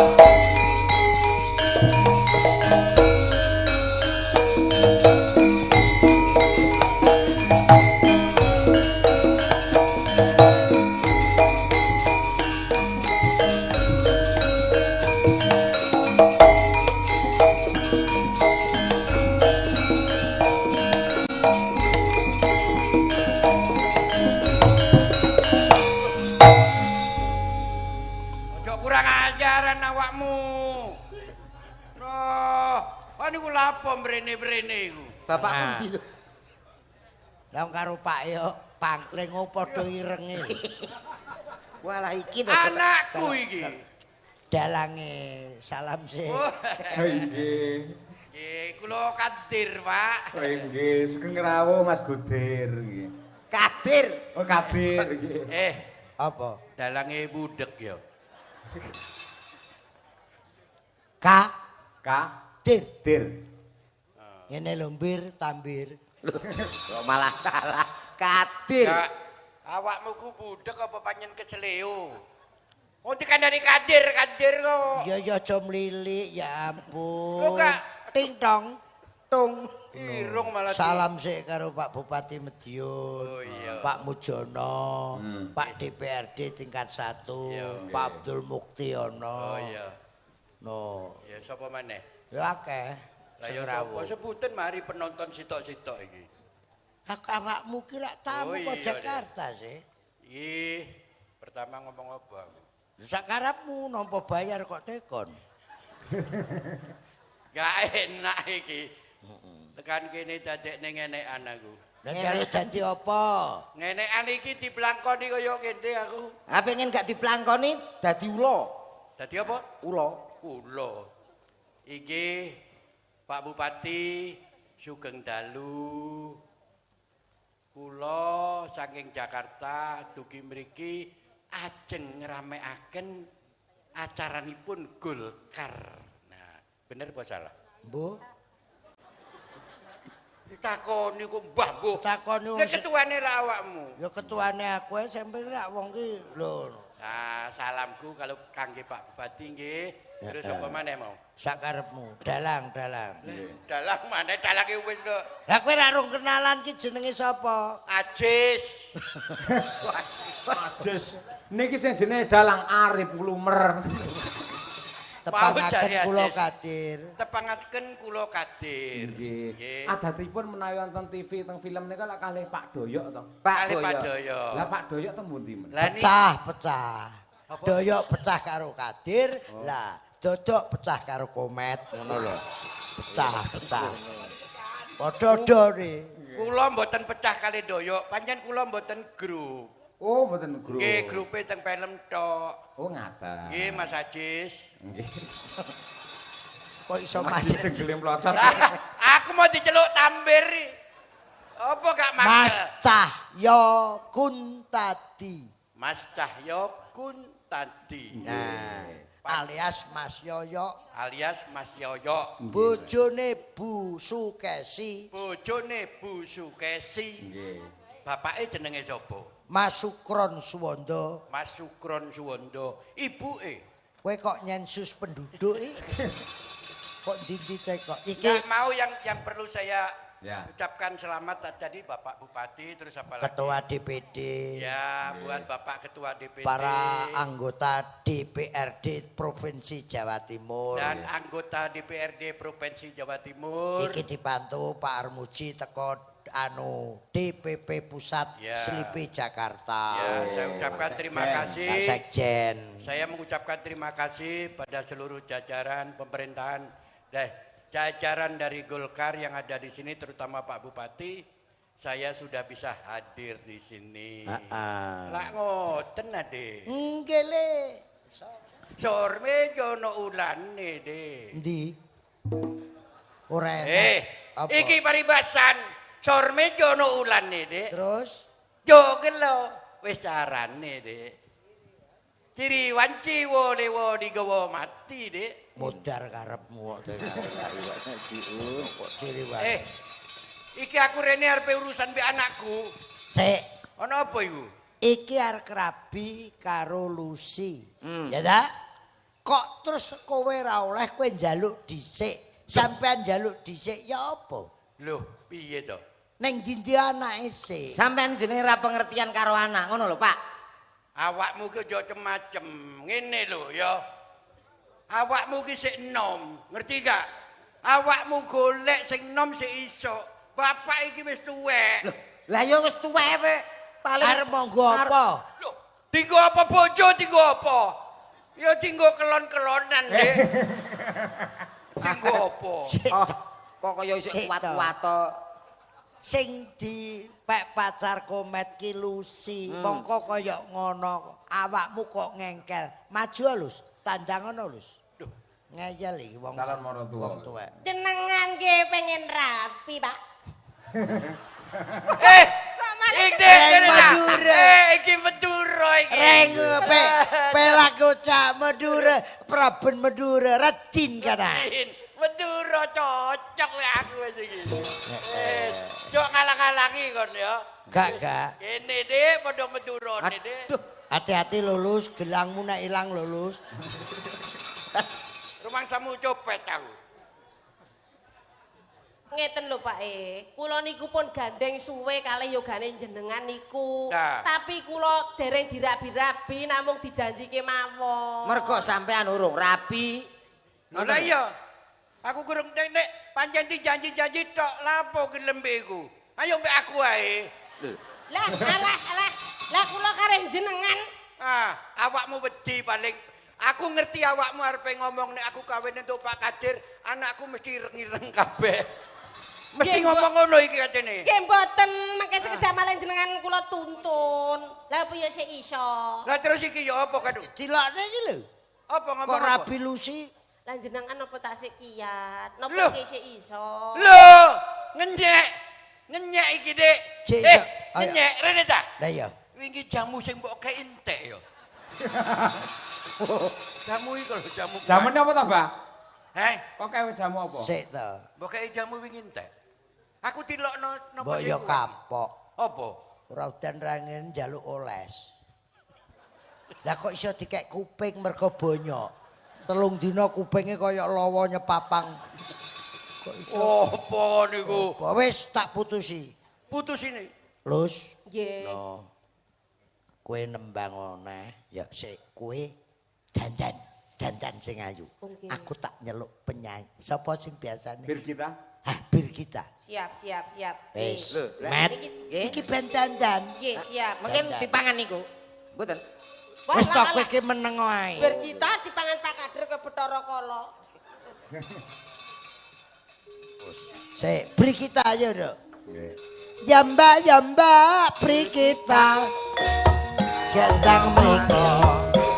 E: Kon iku lapo mrene-mrene iku?
C: Bapakku ndi lho?
B: Lah karo Pak yo pangkling padha irenge.
C: Walah iki lho.
E: Anakku iki.
B: Dalange salam sih.
E: Oh,
A: Nggih.
E: nggih, kula Kadir, Pak.
A: Oh nggih, sugeng rawuh Mas Gudir nggih.
C: Kadir.
A: Oh Kadir nggih.
E: Eh,
B: Apa?
E: dalange budek ya.
B: Ka
A: K
B: dir.
A: Dir.
B: Ngene lho mbir tambir.
C: Kok malah salah. Kadir.
E: Ya, awakmu ku budek apa panjen keceleo? Oh, dikandani Kadir, Kadir kok.
B: Ya ya aja mlilik ya ampun.
E: Lho, Kak.
B: Ting tong.
C: Tung.
E: Irung malah
B: Salam sik karo Pak Bupati Madiun,
E: Oh, iya.
B: Pak Mujono, Pak DPRD tingkat 1, Pak Abdul Muktiono.
E: Oh iya.
B: No,
E: Ya sapa maneh?
B: ya akeh.
E: Lah
B: Sing
E: ya
B: rawuh.
E: sapa sebutan mari penonton sitok-sitok iki.
B: Aku awakmu ki lak tamu
E: Oh,
B: kok
E: iya,
B: Jakarta sih.
E: Iki pertama ngomong apa aku?
B: Sakarepmu nampa bayar kok tekon.
E: Gak enak iki. Tekan kene dadekne ngenekan aku.
B: Lah jare dadi apa?
E: Ngenekan iki diblangkoni kaya kene aku.
C: Ah pengen gak diplangkoni dadi ula.
E: Dadi apa?
C: Ula.
E: Ula. Iki Pak Bupati sugeng dalu. Kula saking Jakarta dugi mriki ajeng ngramekaken acaranipun Golkar. Nah, bener apa salah?
B: Mbuh,
E: Ditakoni kok mbah mbuh.
B: Takoni wong
E: Lah ketuane lah awakmu.
B: ya ketuane aku ae sampe lak wong ki lho.
E: Nah, salamku kalau kangge Pak Bupati nggih. Terus apa maneh mau?
B: Sakarepmu, dalang, dalang.
E: Dalang maneh dalange wis lho.
B: Lah kowe ra rung kenalan ki jenenge sapa?
E: Ajis.
A: Ajis. Niki sing jenenge dalang Arif Lumer.
B: Tepangaken kula
E: Ajis.
B: Kadir.
E: Tepangaken kula Kadir.
A: Nggih. Adatipun menawi wonten TV teng film nika lak kalih Pak Doyok to.
C: Pak
E: Kalih Pak
C: Doyok.
E: Doyok.
A: Lah Pak Doyok teng pundi men?
E: Lah niki
B: Pecah, pecah. Doyok pecah karo Kadir, lah dodok pecah karo Komet ngono lho. Pecah, pecah. Padha-padha
E: kula mboten pecah kalih Doyok, pancen kula mboten grup.
A: Oh, mboten grup.
E: Nggih, grupe teng film tok.
A: Oh, ngaten.
E: Nggih, Mas Ajis.
A: Nggih.
B: Kok iso Mas
A: Dengkele mlocot.
E: Lah, aku mau diceluk tambir. Apa gak
B: Mas
E: mangkel?
B: Cahyo Kuntadi.
E: Mas Cahyo Kuntadi.
B: Nah, alias Mas Yoyo,
E: Alias Mas Yoyo.
B: bojone Bu Sukesi,
E: Bojone Bu Sukesi.
A: Nggih.
E: Bapake jenenge sapa?
B: Mas Sukron Suwondo.
E: Mas Sukron Suwondo. Ibuke.
B: Kowe kok nyensus penduduk iki? Kok ndi-ndi kok iki
E: Nggak mau yang perlu saya
A: Ya.
E: ucapkan selamat tadi Bapak Bupati terus apa lagi?
B: Ketua DPD,
E: Ya, buat Bapak Ketua DPD.
B: para anggota DPRD Provinsi Jawa Timur.
E: dan anggota DPRD Provinsi Jawa Timur.
B: Iki dibantu Pak Armuji teko anu DPP Pusat
E: Ya.
B: Selipi Jakarta.
E: Ya, saya ucapkan
A: Pak
E: terima
A: Sekjen.
E: kasih.
B: Pak Sekjen.
E: Saya mengucapkan terima kasih pada seluruh jajaran pemerintahan, jajaran dari Golkar yang ada di sini, terutama Pak Bupati. Saya sudah bisa hadir di sini.
B: Heeh.
E: Lah ngoten ade.
B: Nggih le.
E: Sorme jono ulane de.
B: Endi? Ora enak. Apa?
E: Iki paribasan. Sorme jono ulane de.
B: Terus
E: Jo gelo wis carane de. Ciri wanci wo lewo digawa mati de.
B: modar karepmu kok. Kok ciri wae.
E: Iki aku rene arepe urusan mbek anakku.
B: Sik,
E: Ana apa iku?
B: iki arep rabi karo Lucy. Ya ta? Kok terus kowe ra oleh kowe njaluk dhisik. Sampean njaluk dhisik ya apa?
E: Loh, piye to?
B: Ning ndi anake sik?
C: Sampean jenenge ra pengertian karo anak ngono lho, Pak.
E: Awakmu ki aja macem-macem. Ngene lho ya. Awakmu ki sik enom, ngerti gak? Awakmu golek sing enom sik iso. Bapak iki wis tuwek.
C: Lah ya wis tuwek kowe. Paling
B: Arep monggo apa?
E: Loh, dinggo apa bojo, dinggo apa? Ya dinggo kelon-kelonan, Dik. Dinggo apa? Apa?
C: Oh, kok kaya isih kuat-kuat to.
B: Sing dipek pacar Komet ki Lucy, mongko kaya ngono, awakmu kok ngengkel. Maju Lus, tandang ngono Lus. Ngeyel iki wong.
A: Calon maratuwa.
B: Wong tuwek.
D: Jenengan nggih pengen rapi, Pak.
E: Eh,
D: Kok malah
E: iki
B: Reng Madura.
E: Iki Madura iki.
B: Reng pelaku cak Madura, Praben Madura, rajin kana.
E: Madura cocok lek aku wis iki. Jok ngalang-alangi kon ya.
B: Gak gak.
E: Kene Dik padha Madurane Dik.
C: Aduh,
B: Hati-hati lulus, gelangmu nek ilang lulus.
E: Rumangsamu copet aku.
D: Ngeten lho Pak E, kula niku pun gandeng suwe kalih yogane jenengan niku.
E: Nah.
D: Tapi kula dereng dirabi-rabi namung dijanjike mawon.
C: Mergo sampean urung rabi.
E: Lah iya. Aku kurang nek pancen dijanji-janji tok lapo gelem iku. Ayo mbek aku ae.
D: Lah alah alah, lah kula kareh jenengan.
E: Ah, awakmu wedi paling. Aku ngerti awakmu arepe ngomong nek aku kawin entuk Pak Kadir, anakku mesti ireng-ireng kabeh. Mesti ngomong ngono iki katene.
D: Nggih mboten, mangke sekedhap malih jenengan kula tuntun. Lah piye sik iso?
E: Lah terus iki ya apa kadung?
B: Dilokne iki lho.
E: Apa ngomong
B: Kok
E: apa?
B: rabi Lucy?
D: Lah jenengan napa tak sik kiat? Napa
E: Loh.
D: nggih sik iso?
E: Lho, ngenyek. Ngenyek iki, Dik.
B: Cek, iso. Ayo.
E: Ngenyek rene ta?
B: Lah iya.
E: Wingi jamu sing mbok kei entek ya. Jamu iki lho jamu.
A: Jamune apa to, Mbah?
E: Heh,
A: Kok kewe jamu apa?
B: Sik to.
E: mbok kei jamu wingi entek. Aku dilokno napa
B: Mbok
E: sing
B: yo
E: kuwi?
B: kapok.
E: Apa?
B: Ora udan rangen njaluk oles. Lah kok iso dikek kuping mergo bonyok. Telung dina kupinge kaya lawa nyepapang. Kok iso?
E: Apa niku?
B: Apa? Wis tak putusi.
E: Putus ini.
B: Lus,
D: Nggih.
B: no. Kowe nembang oneh, ya sik kowe dandan, dandan sing ayu.
D: Oke.
B: Aku tak nyeluk penyanyi. Sapa sing biasane?
A: Birgita.
B: Hah, Birgita.
D: Siap, siap, siap.
B: Wis.
C: Lho, lah,
B: Met.
C: nggih.
B: Iki ben dandan.
D: Nggih, siap.
C: Mungkin dipangan niku. Mboten.
D: Wah,
B: Wis
D: lah,
B: to kowe
D: lah.
B: iki meneng wae.
D: Birgita dipangan Pak Kadir ke Bathara Kala.
B: Sik, Birgita ayo, Nduk.
A: Nggih.
B: Ya mbak, ya mbak, Birgita. Gendang mriko,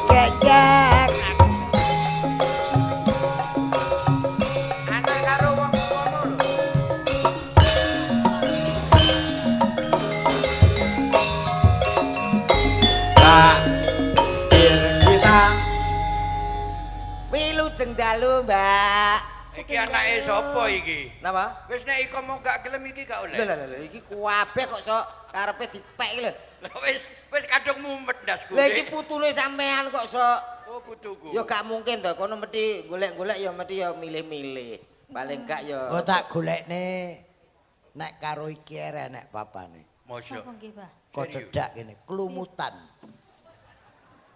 B: gendang.
E: Anak karo wong ngono lho.
A: Pak Birgita.
C: Wilujeng dalu, Mbak.
E: Iki anake sapa iki?
C: Napa?
E: Wis nek iko mau gak gelem iki gak oleh.
C: Lho lho lho iki kuabeh kok sok karepe dipek iki lho.
E: Lah wis wis kadung mumet ndasku.
C: Lah iki putune sampean kok sok.
E: Oh putuku.
C: Ya gak mungkin to kono mesti golek-golek ya mesti ya milih-milih. Paling gak ya
B: Oh tak golekne nek karo iki ere nek papane.
E: Mosok.
F: Napa nggih, Pak?
B: Kok cedak kene, klumutan.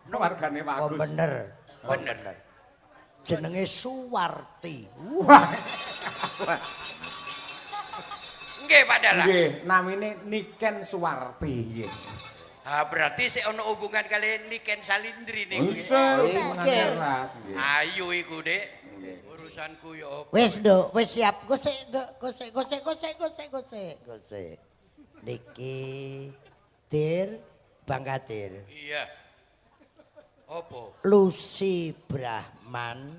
A: Wargane Pak
B: Kok
A: Agus.
B: bener. Kok
E: Bener.
B: bener. Jenenge Suwarti.
A: Wah.
E: Nggih Pak Dalang.
A: Nggih, namine Niken Suwarti nggih.
E: Ah berarti sik ono hubungan kali Niken Salindri niku.
A: Isih
C: Nggih.
A: erat nggih.
E: Ayu iku, Dik. Urusanku ya apa?
B: Wis, Nduk, wis siap. Gosek, Nduk, gosek, gosek, gosek, gosek, gosek, gosek. Niki Dir Bang Kadir.
E: Iya. Apa?
B: Lucy Brahman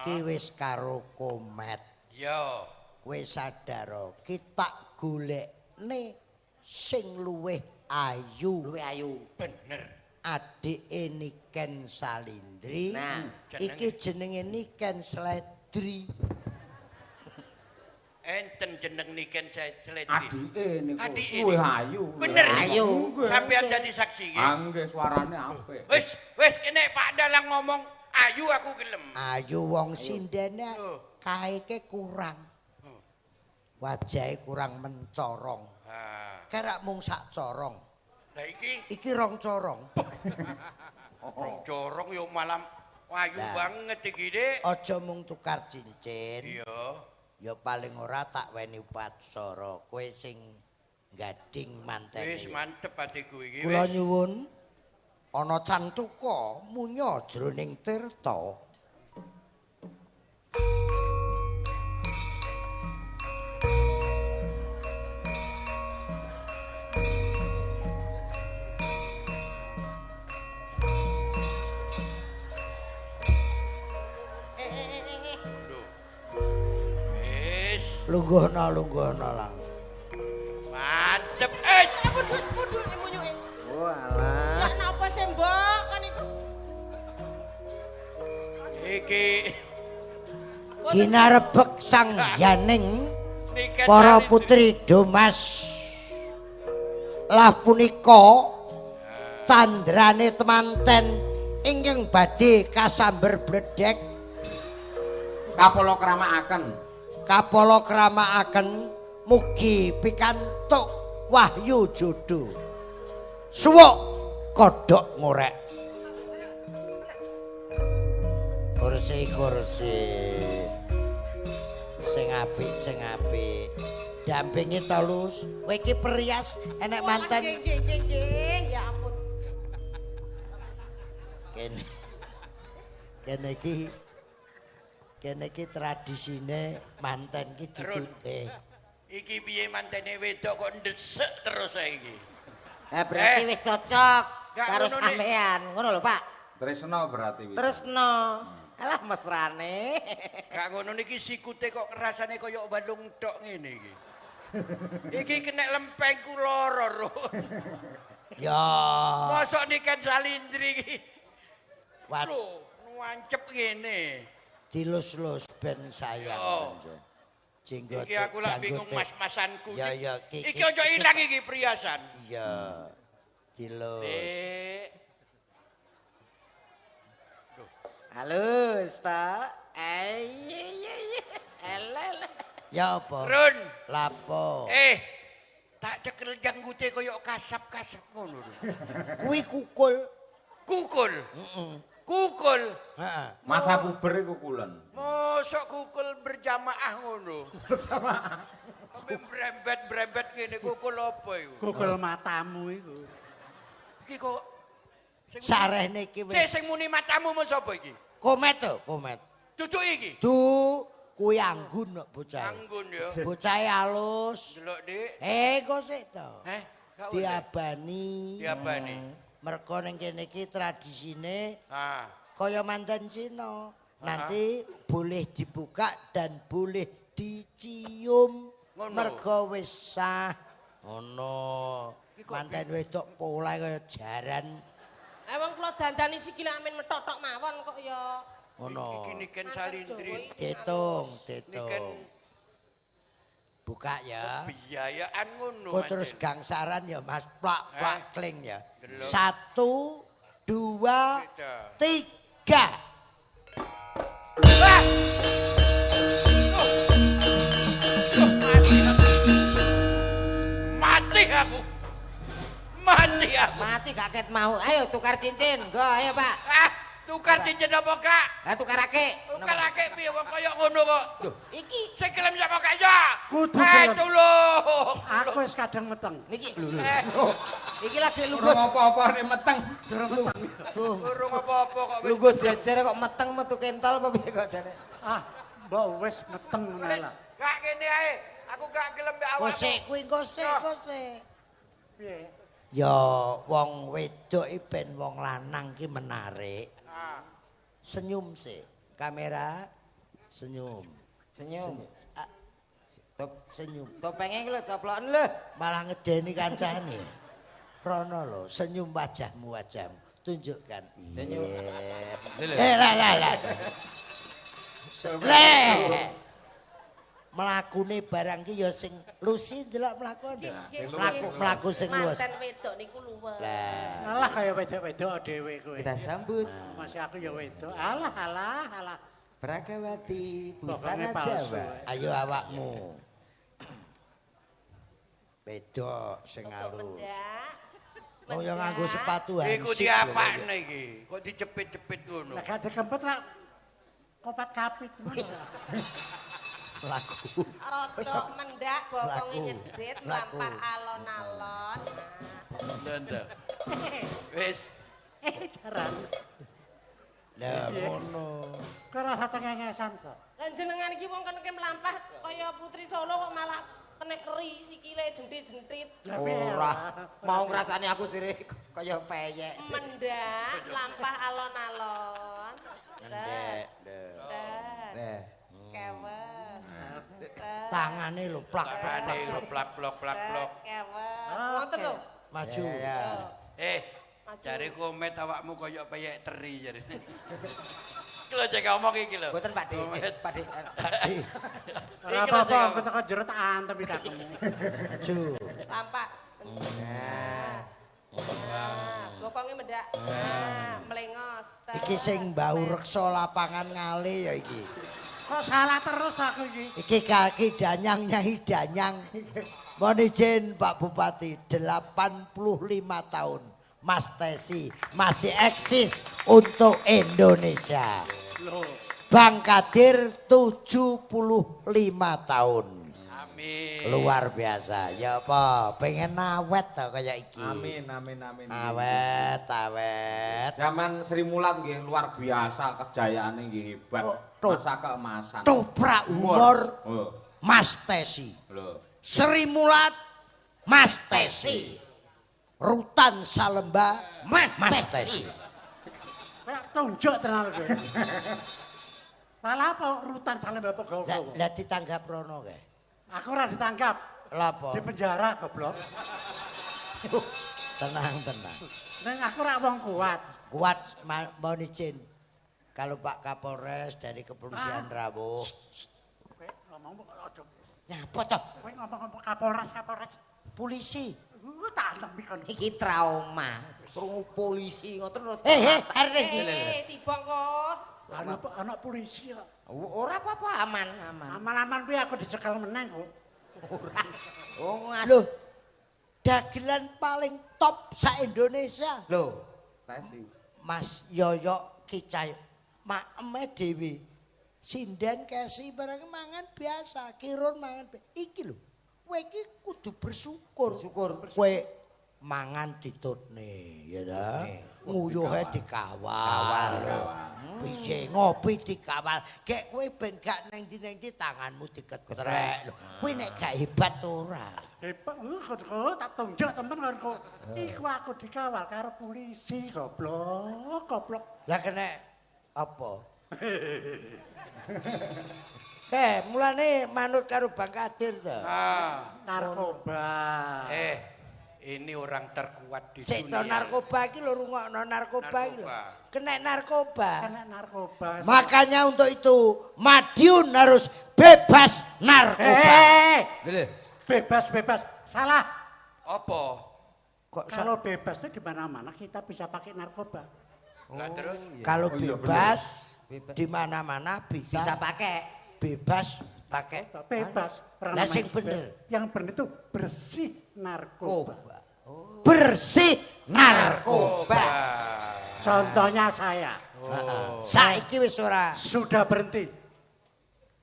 B: ki wis karo Komet.
E: Ya.
B: Kowe sadar ki tak golekne sing luwih ayu.
C: luwih ayu.
E: Bener.
B: Adike Niken Salindri.
C: Nah,
B: iki jenenge Niken Sledri.
E: Enten jeneng Niken Sledri.
A: Adike niku
E: Adike
A: luwih
E: niku.
A: ayu.
E: Bener.
C: Ayu.
E: Sampeyan dadi saksi nggih.
A: Ah nggih suarane apik.
E: Wis, wis kene Pak Dalang ngomong ayu aku gelem.
B: Ayu wong sindene
E: Oh.
B: kaeke kurang. Wajahe kurang mencorong.
E: Ah,
B: Kerak mung sak corong.
E: lah iki
B: Iki rong corong.
E: rong corong yo malam ayu
B: Lah.
E: banget iki, Dik.
B: Aja mung tukar cincin.
E: Iya.
B: Ya paling ora tak weni upacara. Kowe sing gading mantene.
E: Wis mantep atiku iki.
B: Kula
E: wis.
B: nyuwun ana cantuka munya jroning tirta. Lungguhna lungguhna lang.
E: Mantep.
D: Pudut munyuke.
C: Oh alah.
D: Ya napa sih mbok kan iku.
E: Iki
B: ginarebek sang yaning para putri Domas. Lah punika candrane temanten ingkang badhe kasamber bledek
A: kapala kramakaken.
B: Kapala kramakaken mugi pikantuk wahyu jodo. Suwuk kodhok ngorek. Kursi-kursi sing apik sing apik. Dampingi to Lus. Kowe iki perias enek manten.
D: Nggih nggih nggih, ya ampun.
B: Kene. Kene iki tradisine manten iki ditute.
E: Iki piye mantene wedok kok ndesek terus saiki.
C: Lah berarti wis cocok karo sampean, ngono lho Pak.
A: Tresno berarti wis.
C: Tresno. Alah mesrane.
E: Gak ngono niki sikute kok rasane kaya balung tok ngene iki. Iki kena lempengku loro, Run.
B: Ya.
E: Mosok Niken Salindri iki. Waduh, nuancep ngene.
B: Dilus-lus ben sayang.
E: Oh.
B: Jenggote.
E: Iki aku lak bingung mas-masanku.
B: Ya ya
E: iki ojo ilang iki priasan.
B: Iya. Dilus.
E: Dik.
C: Halus ta. Iya. Elele.
B: Ya apa?
E: Run.
B: Lapo?
E: Tak cekel janggute koyo kasap-kasap ngono lho.
B: Kuwi kukul.
E: Kukul.
B: Heeh.
E: Kukul.
B: Heeh.
A: Masa puber iku kulen.
E: Mosok kukul berjamaah ngono.
A: Berjamaah.
E: Sampe brembet-brembet ngene kukul apa iku?
F: Kukul matamu iku.
E: Iki kok
B: sarehne iki wis.
E: Sing muni matamu mun sapa iki?
B: Komet to, komet.
E: Cucuk iki.
B: Du kuwi anggun kok bocah.
E: Anggun ya.
B: Bocahe alus.
E: Delok, Dik.
B: Kok sik to. Diabani.
E: Diabani.
B: Mergo ning kene iki tradisine kaya manten Cina. Nanti boleh dibuka dan boleh dicium. Mergo wis sah. Ngono. Manten wedok polahe kaya jaran.
D: Lah wong kula dandani sikile amin methok-thok mawon kok ya.
B: Ngono.
E: Iki Niken Salindri.
B: Ditung, ditung. Buka ya.
E: Biayaan ngono.
B: Kok terus gangsaran ya Mas, plak plak kling ya. 1 2 3.
E: Mati aku. Mati aku.
C: Mati gak ket mau. Ayo tukar cincin. Go, ayo Pak.
E: Tukar cincin apa gak?
C: Lah tukarake.
E: Tukarake piye wong kaya ngono kok.
C: Lho, iki
E: sing gelem sapa gak ya?
F: Kudu gelem.
E: Tulung.
F: Aku wis kadang meteng.
C: Niki lho lho. Iki lagi lungguh.
A: Urung apa-apa nek meteng.
F: Durung meteng.
E: Urung apa-apa kok wis.
C: Lungguh jejer kok meteng metu kentol apa piye kok jane?
F: Ah, mbok wis meteng ngono lah.
E: Gak kene ae. Aku gak gelem mbek awakmu.
B: Kosek kuwi kosek kosek.
F: Piye?
B: Ya wong wedok iki ben wong lanang ki menarik. Senyum sih, kamera senyum.
C: Senyum.
B: Senyum.
C: Topenge iki lho coploken lho.
B: Malah ngedeni kancane. Rono lho, senyum wajahmu wajahmu. Tunjukkan.
C: Senyum.
B: Lah lah lah. Leh. Mlakune barang ki ya sing Lucy ndelok mlakune. Mlaku sing luwes.
D: Manten wedok niku luwes.
F: Alah kaya wedok-wedok dhewe kowe.
C: Kita sambut.
F: Masih aku ya wedok. Alah alah alah.
C: Pragawati busana Jawa.
B: Ayo awakmu. Wedok sing halus. Oh ya nganggo sepatu hansip.
E: Iku diapakne iki? Kok dicepit-cepit ngono.
F: Lah gak dikempet rak kopat kapit ngono.
B: Laku.
D: Rodok mendak bokonge nyedit mlampah alon-alon.
E: Lho. Wis.
F: Jaran.
B: Lah ngono.
F: Kok rasa cengengesan to?
D: Lah jenengan iki wong kene mlampah kaya putri Solo kok malah kenek ri sikile jentit-jentit.
C: Ora. Mau ngrasani aku jere kaya peyek.
D: Mendak mlampah alon-alon.
B: Mendek.
D: Leh. Kewes.
B: Tangane lho plak plak.
E: Tangane lho plak plok plak plok.
D: Ngoten lho.
B: Maju.
E: Jare Komet awakmu koyo peyek teri jare. Iki lho cek ngomong iki lho.
C: Mboten Pak De. Pak De.
B: Pak De.
F: Ora apa-apa, aku teko jero tak antem cangkemmu.
B: Maju.
D: Lampak. Nah. Bokonge mendak. Nah, melengos.
B: Iki sing bau reksa lapangan ngale ya iki.
F: Kok salah terus aku iki?
B: Iki kaki danyang nyai danyang. Mohon izin Pak Bupati, 85 tahun Mas Tesi masih eksis untuk Indonesia. Bang Kadir 75 tahun.
E: Amin.
B: Luar biasa. Ya apa, pengen awet to kaya iki.
A: Amin amin amin.
B: Awet, awet.
A: Zaman Sri Mulat nggih luar biasa kejayaane nggih hebat.
B: Oh,
A: masa keemasan.
B: Toprak humor
A: oh.
B: Mas Tesi.
A: Lho.
B: Sri Mulat Mas Tesi. Rutan Salemba Mas Tesi.
F: Kayak tunjuk tenan kowe. Lah apa Rutan Salemba apa gawa-gawa?
B: Lah ditanggap rono kae.
F: Aku ora ditanggap.
B: Lah apa?
F: Di penjara goblok.
B: Tenang, tenang.
F: Neng aku ora wong kuat.
B: Kuat mohon izin. Kalau Pak Kapolres dari Kepolisian rawuh.
F: Kowe ngomong aja.
B: Nyapa toh?
F: Kowe ngomong Kapolres, Kapolres.
B: Polisi.
F: Tak antemi kon.
C: Iki trauma. Krungu polisi ngoten lho.
B: Arek iki.
D: Tiba kok.
F: Ana polisi kok.
C: Ora apa-apa, aman, aman.
F: Aman-aman kuwi aku dicekel meneng kok.
C: Ora. Oh, ngas.
B: Loh. Dagelan paling top sa Indonesia.
C: Lho,
A: Tesi.
B: Mas Yoyok Kicay maeme dhewe. Sinden kesi barang mangan biasa, kirun mangan iki lho. Kowe iki kudu bersyukur.
C: Bersyukur.
B: Kowe mangan ditutne, ya ta? Nguyuhe dikawal. Piye ngopi dikawal. Gek kowe ben gak neng ndi-neng ndi tanganmu diketrek lho. Kowe nek gak hebat ora.
F: Hebat, kok tak tunjuk temen kon kok. Iku aku dikawal karo polisi goblok, goblok.
B: Lah kena apa? Mulane manut karo Bang Kadir to.
E: Ah,
F: narkoba.
E: Ini orang terkuat di
B: Sik
E: dunia.
B: To narkoba iki lho rungokno narkoba iki lho. Kena narkoba.
F: Kena narkoba.
B: Makanya untuk itu Madiun harus bebas narkoba.
F: Bebas-bebas. Salah.
E: Apa?
B: Kok
F: kalau bebas itu di mana-mana kita bisa pakai narkoba.
E: Lah terus
B: kalau bebas di mana-mana bisa
C: pakai.
B: Bebas pakai
F: bebas.
B: Lah sing bener.
F: Yang bener itu bersih narkoba.
B: Oh. Bersih narkoba.
F: Contohnya saya.
B: Oh. Saiki wis ora.
F: Sudah berhenti.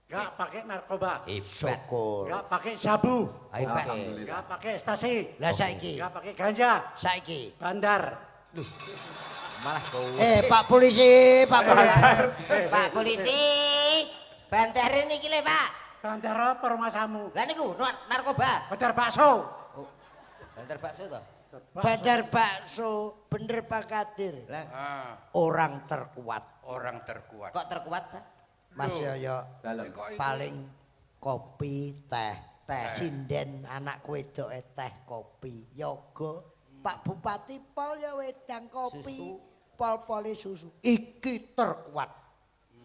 F: Enggak pakai narkoba.
B: Syukur.
F: Enggak pakai sabu.
B: Alhamdulillah.
F: Enggak pakai ekstasi.
B: Lah saiki.
F: Enggak pakai ganja.
B: Saiki.
F: Bandar.
C: Duh. Malah kowe.
B: Pak polisi, Pak polisi.
C: Pak polisi. Bandare niki lho, Pak.
F: Bandar apa rumahmu?
C: Lah niku narkoba.
F: Bandar bakso.
C: Oh. Bandar bakso to?
B: Bandar bakso, bener Pak Kadir.
C: Lah.
B: Orang terkuat.
E: Orang terkuat.
C: Kok terkuat, Pak?
B: Mas Yoyo paling kopi teh, teh sinden anak wedoke teh kopi, yoga. Pak Bupati pol ya wedang kopi, pol-pole susu. Iki terkuat.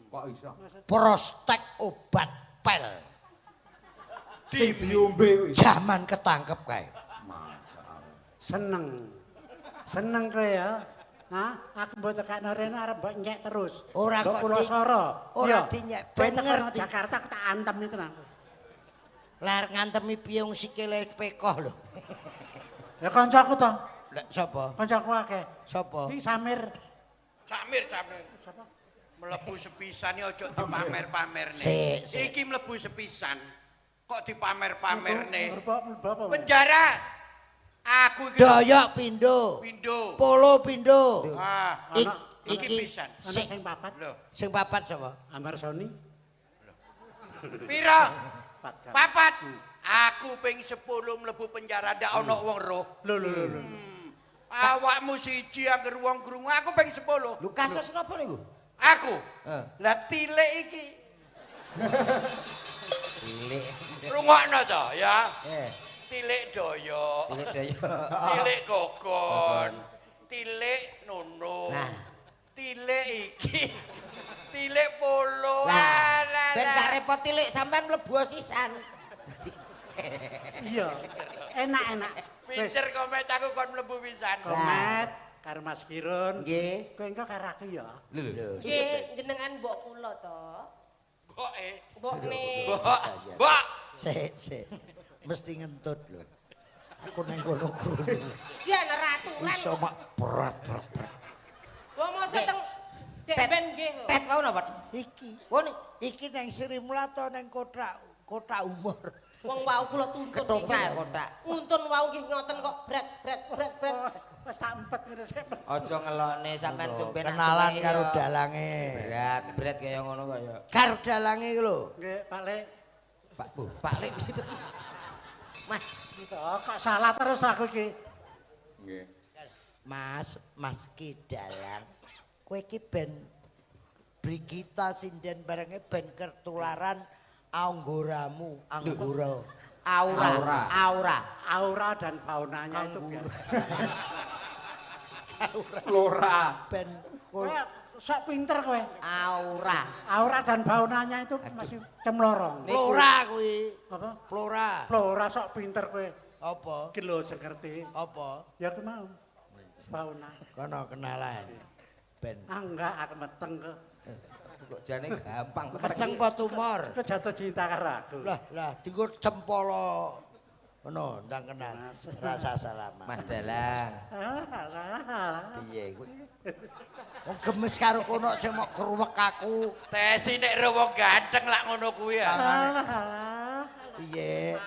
A: Kok iso?
B: Prospek obat pel.
A: Sing diombe kuwi.
B: Zaman ketangkep kae.
A: Masyaallah.
F: Seneng. Seneng kowe ya. Hah? Aku mbok tekakno rene arep mbok nyek terus.
B: Ora kok
F: kula soro.
B: Ora dinyek ben ngerti.
F: Jakarta aku tak antem iki tenan.
B: Lah ngantemi piye wong sikile pekoh lho.
F: Ya kancaku to.
B: Lah sapa?
F: Kancaku akeh.
B: Sapa?
F: Iki Samir.
E: Samir, Samir.
F: Sapa?
E: Mlebu sepisan iki aja dipamer-pamerne. Iki mlebu sepisan kok dipamer-pamerne. Penjara. Aku iki
B: Doyok pindho.
E: Pindho.
B: Polo pindho.
E: Ah, iki pisan.
F: Ana sing papat.
E: Lho,
B: sing papat sapa?
F: Amar Soni.
E: Pira? Papat. Aku ping 10 mlebu penjara ndak ana wong roh.
F: Lho lho lho.
E: Awakmu siji angger wong krungu aku ping 10.
C: Lho kasus napa niku?
E: Aku. Lah tilik iki.
C: Tilik.
E: Rungokno to ya. Tilik doyok.
C: Tilik doyok.
E: Tilik gogon. Tilik nono.
C: Nah.
E: Tilik iki. Tilik polo.
C: Lah, ben gak repot tilik sampean mlebu sisan.
F: Iya. Enak-enak.
E: Pinter Komet aku kon mlebu pisan.
F: Komet karo Mas Kirun.
C: Nggih.
F: Kowe engko karo aku ya.
C: Lho.
D: Nggih, jenengan mbok kula to.
E: Mboke.
D: Mbokne.
E: Mbok. Mbok.
B: Sik, sik. Mesti ngentut lho. Aku nang kono krungu.
D: Jan raturan.
B: Iso mak berat berat.
D: Wong mosok teng Dek ben nggih lho.
C: Tet wau napa?
B: Iki.
C: Wong
B: iki nang Sri Mulato nang kota umur.
D: Wong wau kula tuntun.
C: Ketoprak kotak.
D: Nuntun wau nggih ngoten kok bret bret bret bret.
F: Wis tak empet ngene sik.
C: Aja ngelokne sampean sumpen
B: kenalan karo dalange.
C: Berat, berat kaya ngono kaya.
B: Karo dalange iki lho.
F: Nggih, Pak Lek.
C: Pak Bu, Pak Lek gitu. Mas,
F: kok salah terus aku iki.
A: Nggih.
B: Mas, Mas Ki Dalang. Kowe iki ben Brigita sinden barenge ben ketularan anggoramu, anggora.
C: Aura, aura,
F: aura dan faunanya itu biar.
A: Flora.
B: Ben
F: kowe sok pinter kowe.
C: Aura.
F: Aura dan faunanya itu masih cemlorong.
B: Flora kuwi.
F: Apa?
B: Flora.
F: Flora sok pinter kowe.
B: Apa?
F: Iki lho sing ngerti.
B: Apa?
F: Ya aku mau. Fauna.
B: Kono kenalan. Ben.
F: Ah enggak, aku meteng kok.
C: Kok jane gampang
B: meteng apa tumor?
F: Kok jatuh cinta karo aku.
B: Lah, lah dinggo cempolo. Ngono, ndang kenal. Rasa salaman.
C: Mas Dalang.
B: Piye kowe? Wong gemes karo kono sing mok kruwek aku.
E: Tesi nek ro wong ganteng lak ngono kuwi ya.
B: Piye?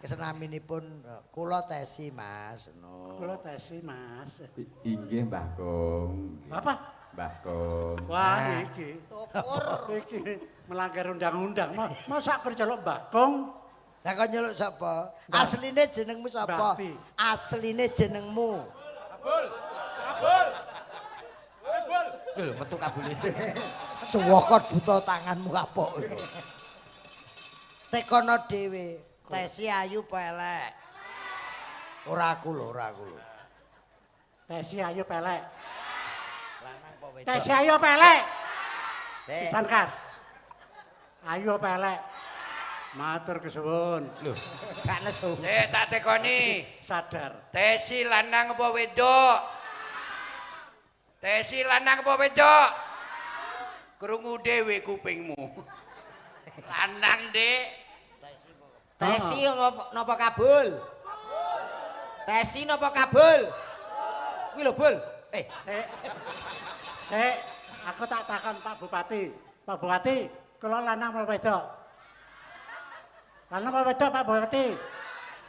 B: Kesenaminipun kula Tesi, Mas. No.
F: Kula Tesi, Mas.
A: Inggih, Mbah Kong.
F: Apa?
A: Mbah Kong.
F: Wah, iki.
C: Syukur.
F: Iki melanggar undang-undang. Masa aku celuk Mbah Kong?
B: Lah kok nyeluk sapa? Asline jenengmu sapa? Asline jenengmu.
E: Kabul. Kabul. Kabul.
C: Lho, metu kabule.
B: Cuwokot buta tanganmu kapok. Tekono dhewe. Tesi ayu apa elek? Ora aku lho, ora aku lho.
F: Tesi ayu apa elek?
B: Lanang apa wedok?
F: Tesi ayu apa elek? Pisan kas. Ayu apa elek? Matur kesuwun.
C: Lho, gak nesu.
E: Tak tekoni.
F: Sadar.
E: Tesi lanang apa wedok? Tesi lanang apa wedok? Krungu dhewe kupingmu. Lanang, Dik.
C: Tesi napa kabul? Tesi napa kabul? Kuwi lho, Bul.
F: Sik, aku tak takon Pak Bupati. Pak Bupati, kula lanang apa wedok? Lanang apa wedok Pak Bupati?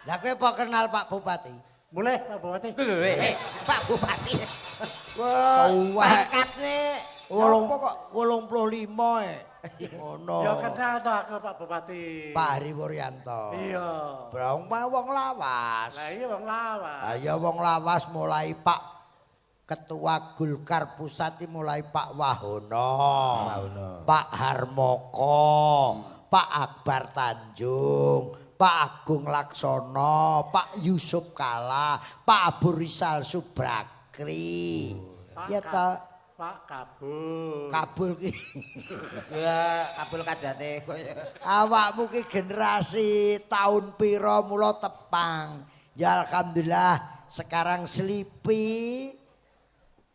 B: Lah kowe apa kenal Pak Bupati?
F: Boleh Pak Bupati.
C: Lho, Pak Bupati. Wah, pangkatne
B: 85 e. Ngono.
F: Ya kenal to aku Pak Bupati.
B: Pak Hari Wuryanto.
F: Iya.
B: Brong wong lawas.
F: Lah iya wong lawas.
B: Lah iya wong lawas mulai Pak Ketua Golkar Pusat mulai Pak Wahono, Pak Harmoko, Pak Akbar Tanjung, Pak Agung Laksono, Pak Yusuf Kala, Pak Abu Rizal Subrakri. Ya ta.
F: Pak Kabul.
B: Kabul ki.
C: Ya Kabul kajate koyo.
B: Awakmu ki generasi tahun pira mula tepang. Ya alhamdulillah sekarang Slipi.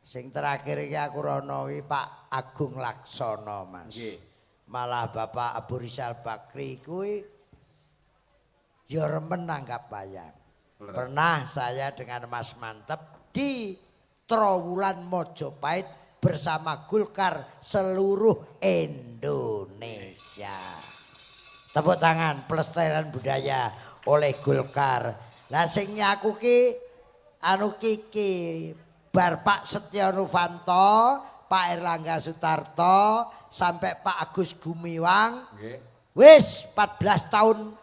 B: Sing terakhir iki aku rono iki Pak Agung Laksono, Mas.
A: Nggih.
B: Malah Bapak Abu Rizal Bakri kuwi ya remen nanggap wayang. Pernah saya dengan Mas Mantep di Trowulan Mojopahit bersama Golkar seluruh Indonesia. Tepuk tangan pelestarian budaya oleh Golkar. Lah sing nyaku ki anu kiki bar Pak Setya Novanto, Pak Erlangga Sutarto, sampai Pak Agus Gumiwang.
A: Nggih.
B: Wis 14 tahun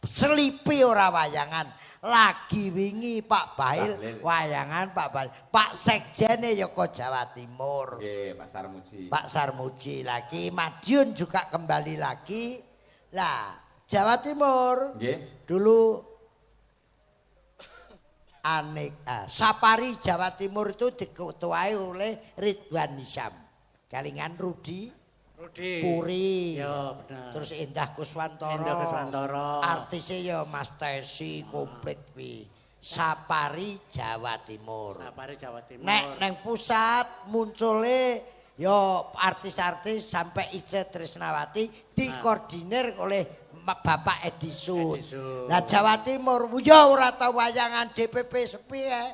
B: selipi ora wayangan. Lagi wingi Pak Bail wayangan Pak Bail. Pak Sekjene ya kok Jawa Timur.
A: Nggih, Pak Sarmuji.
B: Pak Sarmuji lagi, Madiun juga kembali lagi. Lah, Jawa Timur.
A: Nggih.
B: Dulu Sapari Jawa Timur itu diketuai oleh Ridwan Hisam. Kalingan Rudi Puri.
F: Ya, bener.
B: Terus Indah Kuswantoro.
F: Indah Kuswantoro.
B: Artisnya ya Mas Tesi komplit kuwi. Sapari Jawa Timur.
F: Sapari Jawa Timur.
B: Nek neng pusat muncule ya artis-artis sampai Ice Trisnawati dikoordinir oleh Bapak Edi Sud. Lah Jawa Timur ya ora tau wayangan DPP sepi ya.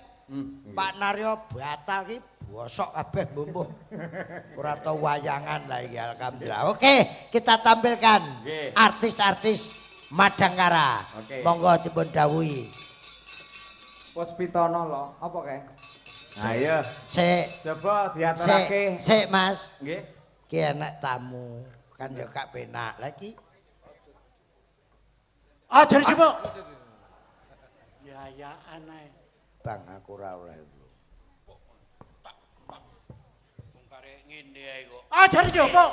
B: Pak Naryo batal ki bosok kabeh mbuh. Ora tau wayangan lah iki alhamdulillah. Oke, kita tampilkan artis-artis Madangkara. Monggo dipun dawuhi.
A: Puspitono lho, apa kae? Ayo.
B: Sik.
A: Coba diaturake.
B: Sik, Mas.
A: Nggih.
B: Ki enek tamu, kan ya gak penak lagi.
F: Aja dijupuk. Ya ya aneh.
B: Bang aku ora oleh lho.
E: Wong karek ngene ae kok.
F: Aja dijupuk.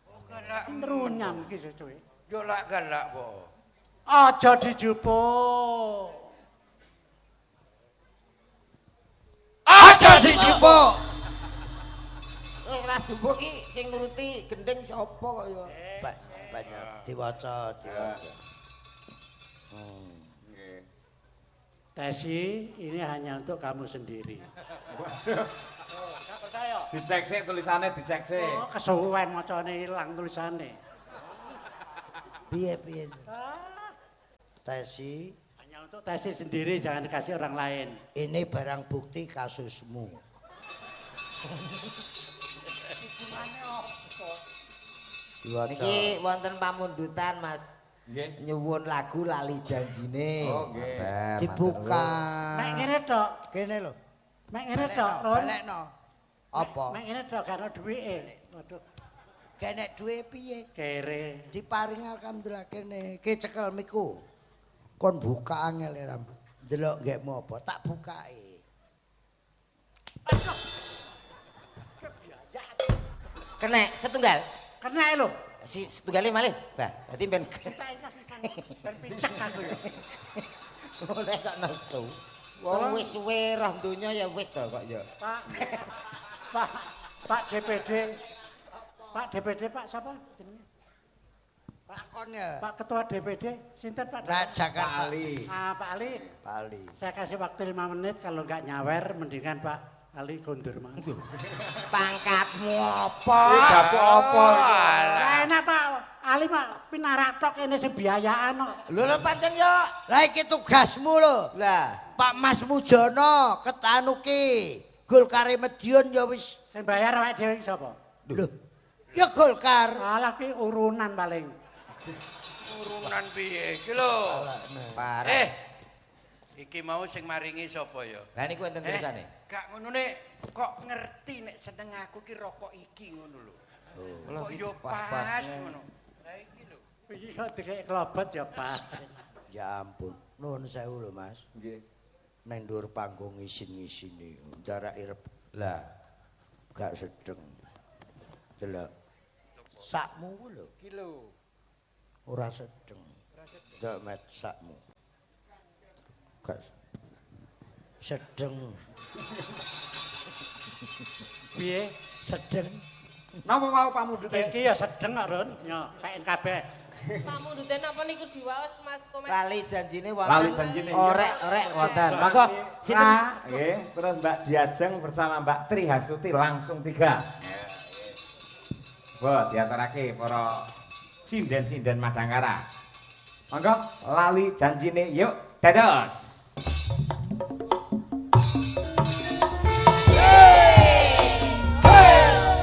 E: Oh galak
F: nrunyam iki sesuwe.
E: Yo lak galak po.
F: Aja dijupuk.
B: Aja dijupuk.
C: Wis ra dijupuk iki sing nuruti gendeng sapa kok ya.
B: Banyak diwaca, diwaca.
A: Nggih.
F: Tesi ini hanya untuk kamu sendiri. Gak percaya.
A: Dicek sik tulisane, dicek sik.
F: Oh, kesuwen macane ilang tulisane.
B: Piye-piye. Tesi
F: hanya untuk Tesi sendiri, jangan dikasih orang lain.
B: Ini barang bukti kasusmu.
C: Niki wonten pamundutan Mas.
A: Nggih.
C: Nyuwun lagu Lali Janjine.
A: Oh nggih.
B: Dibuka.
F: Mek ngene tok.
B: Kene lho.
F: Mek ngene tok, Ron.
B: Balekno. Apa?
F: Mek ngene tok gak ono duwike. Waduh.
B: Gak nek duwe piye?
F: Kere.
B: Diparing alhamdulillah kene. Ki cekel miku. Kon buka angel e ram. Delok nggekmu apa? Tak bukake.
C: Kenek setunggal.
F: Kena lho.
C: Si setunggale malih. Bah, berarti ben
F: ben picek aku ya.
C: Oleh kok nesu. Wong wis suwe roh donya ya wis to kok ya.
F: Pak. Pak, Pak DPD. Pak DPD Pak sapa jenenge?
B: Pak kon ya.
F: Pak Ketua DPD sinten Pak?
B: Nah, Jakarta.
A: Pak Ali.
F: Ah, Pak Ali.
B: Pak Ali.
F: Saya kasih waktu 5 menit kalau enggak nyawer mendingan Pak Ali kondur mang.
C: Pangkatmu apa?
A: Dapuk apa?
F: Lah enak Pak Ali Pak pinarak tok kene sing biayaan kok.
C: Lho lho pancen yo.
B: Lah iki tugasmu lho.
C: Lah,
B: Pak Mas Mujono ketanuki Golkare Madiun ya wis.
F: Sing bayar awake dhewe iki sapa?
B: Lho. Ya Golkar.
F: Alah ki urunan paling.
E: Urunan piye iki lho?
C: Parah.
E: Iki mau sing maringi sapa ya?
C: Lah niku enten tulisane.
E: Gak ngono nek kok ngerti nek seneng aku ki rokok iki ngono lho. Kok yo pas ngono. Lah iki lho.
F: Iki kok dikek klobot ya pas.
B: Ya ampun, nuwun sewu lho Mas.
A: Nggih.
B: Nang dhuwur panggung isin-isine, ndarake rep.
C: Lah,
B: gak sedeng. Delok. Sakmu ku lho.
E: Iki lho.
B: Ora sedeng. Delok met sakmu. Gak sedeng.
F: Piye?
B: Sedeng.
A: Napa wau pamundhute?
F: Iki ya sedeng kok, Ron. Yo, PNKB.
D: Pamundhute napa niku diwaos Mas Komet?
C: Lali janjine
A: Lali
C: wonten.
A: janjine.
C: Orek-orek wonten. Monggo sinten?
A: Nggih, terus Mbak Diajeng bersama Mbak Tri Hastuti langsung 3. Bo, diaturake para sinden-sinden Madangkara. Monggo Lali Janjine yuk dados.
B: Hey, hey, hey.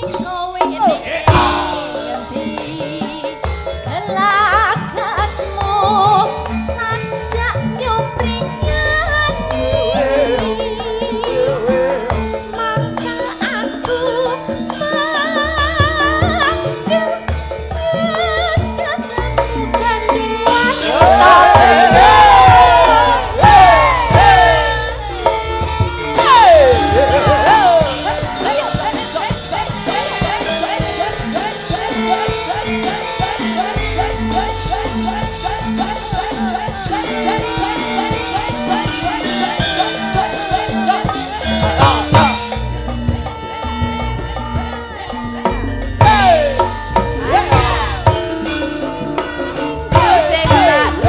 G: Kowe ning endi gelagatmu sajak nyupriyani mangkel aku manggil ketemu gandengan. Sing tak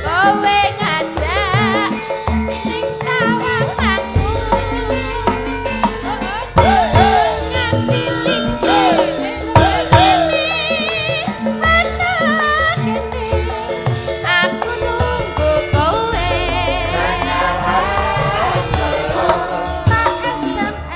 G: kowe ngajak ning tawanganku nganti lingsir kene ana kene aku nunggu kowe tak SMS.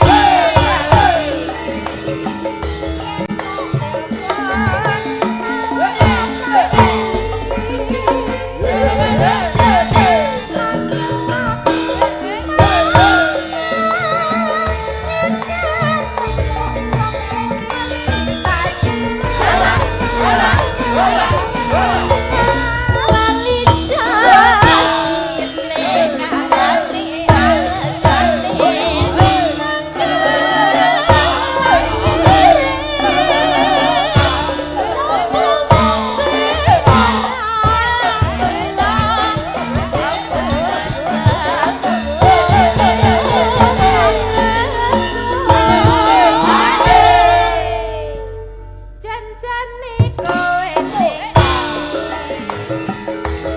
G: Janjane kowe ning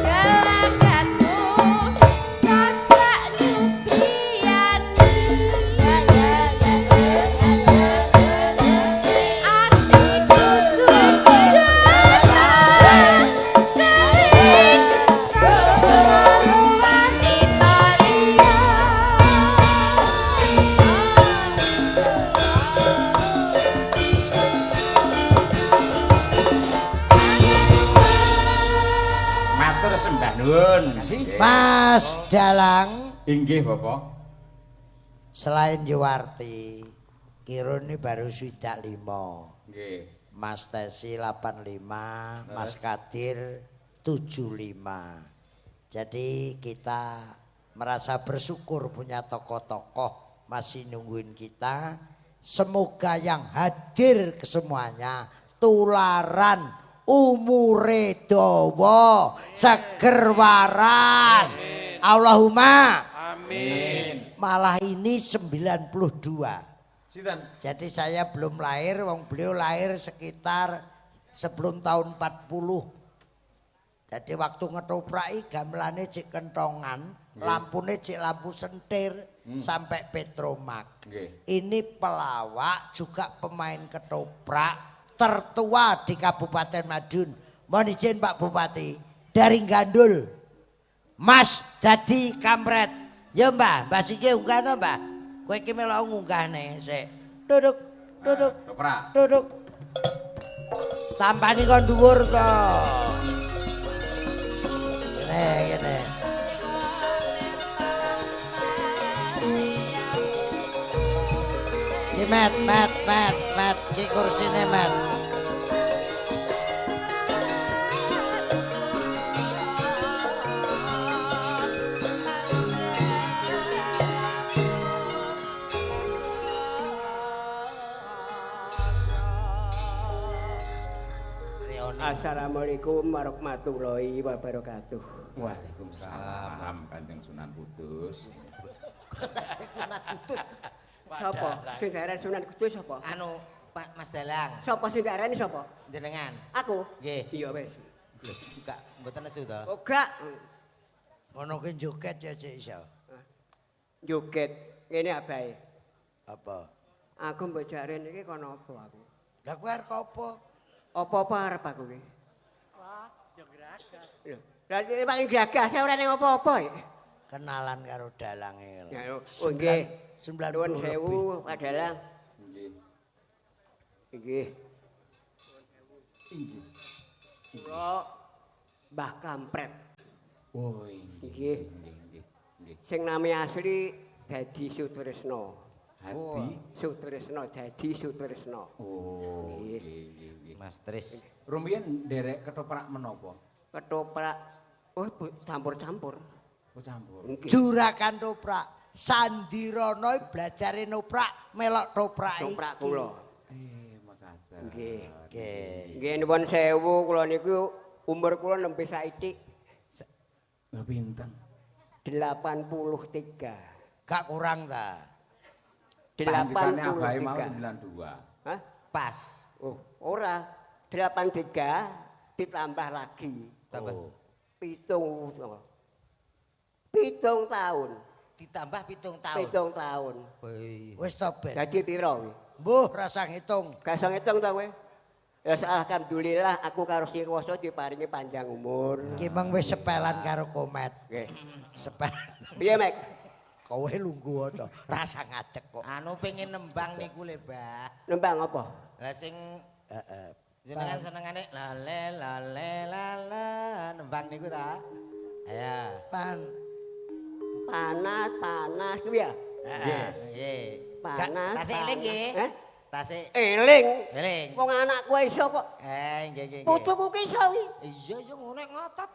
G: gelagatmu sajak nyupriyani atiku sujudan keling wanita liya.
A: Matur sembah nuwun.
B: Mas Dalang,
A: Inggih, Bapak.
B: selain Yuwarti, Kirun ini baru 65.
A: Nggih.
B: Mas Tesi 85, Mas Kadir 75. Jadi kita merasa bersyukur punya tokoh-tokoh masih nungguin kita. Semoga yang hadir ke semuanya tularan umure dawa, seger waras. Allahumma
E: Amin.
B: Malah ini 92.
A: Sinten?
B: Jadi saya belum lahir, wong beliau lahir sekitar sebelum tahun 40. Jadi waktu ngetopraki gamelane cek kentongan, lampune cek lampu sentir sampai Petromak.
A: Nggih.
B: Ini pelawak juga pemain ketoprak tertua di Kabupaten Madiun. Mohon izin Pak Bupati, dari Gandul. Mas dadi kampret. Ya Mbah, Mbah siki unggahno Mbah. Kowe iki melok ngunggahne sik. Duduk, duduk,
A: Ketoprak.
B: duduk. Tampani kon dhuwur to. Kene, kene. Ki met, met, met, met, ki kursine met.
H: Assalamualaikum warahmatullahi wabarakatuh.
A: Waalaikumsalam Kanjeng Sunan Kudus.
C: Sunat Kudus.
H: Sapa? Sing diarani Sunan Kudus sapa?
C: Anu Pak Mas Dalang,
H: Sapa sing diarani sapa?
C: jenengan.
H: Aku.
C: Nggih.
H: Iya wis.
C: Gak mboten nesu to.
H: Oh gak.
B: Ngono ki joget ya cek iso.
H: Joget ngene abahe.
B: Apa?
H: Aku mbok jare niki kono apa aku?
B: Lah kowe arep apa?
H: Apa-apa arep aku ki.
F: Wah, ya gragas.
H: Lho, lah iki paling gragas ora ning apa-apa ya.
B: Kenalan karo dalange.
H: Ya, oh nggih.
B: 90
H: Nuwun
B: lebih.
H: sewu Pak Dalang. Nggih. Inggih. Kula Mbah Kampret.
A: Oh,
H: nggih.
A: Nggih, nggih.
H: Sing nami asli Dadi Sutresno.
A: Hadi
H: Sutresno, Dadi Sutresno.
A: Oh, nggih, nggih.
C: Mas Tris.
A: Rumiyin nderek ketoprak menapa?
H: Ketoprak oh campur-campur.
A: Oh, campur.
B: Juragan toprak. Sandirono blajare noprak melok toprak iki.
H: Toprak kula.
A: Mekaten.
H: Nggih.
B: Nggih.
H: Nggih nuwun sewu kula niku umur kula nembe saithik.
A: Lha pinten?
H: 83.
B: Gak kurang ta?
A: 83. Abahe mau
H: 83.
A: 92.
H: Hah?
C: Pas.
H: Oh, ora. 83 ditambah lagi.
C: Tambah.
H: Oh. 7 tahun.
C: Ditambah 7 tahun.
H: 7 tahun.
B: Wis to ben.
H: Dadi pira kuwi?
B: Mbuh rasa ngitung.
H: Gak iso ngitung ta kowe? Ya alhamdulillah aku karo Sing Kuwasa diparingi panjang umur.
B: Ki meng wis sepelan karo Komet.
H: Nggih.
B: Sepelan.
H: Piye, Mek?
B: Kowe lungguh to, rasa ngadeg kok.
C: Anu pengen nembang niku le, Mbah.
H: Nembang apa?
C: Lah sing heeh. Jenengan senengane lale lale lala nembang niku ta? Ayo.
H: Panas panas kuwi ya?
C: Nggih. Nggih.
H: Panas.
C: Tasik eling nggih.
H: Heh?
C: Tasik
H: eling.
C: Eling.
H: Wong anakku iso kok.
C: Nggih nggih.
H: Putuku ki iso kuwi.
C: Iya iya ngono nek ngotot.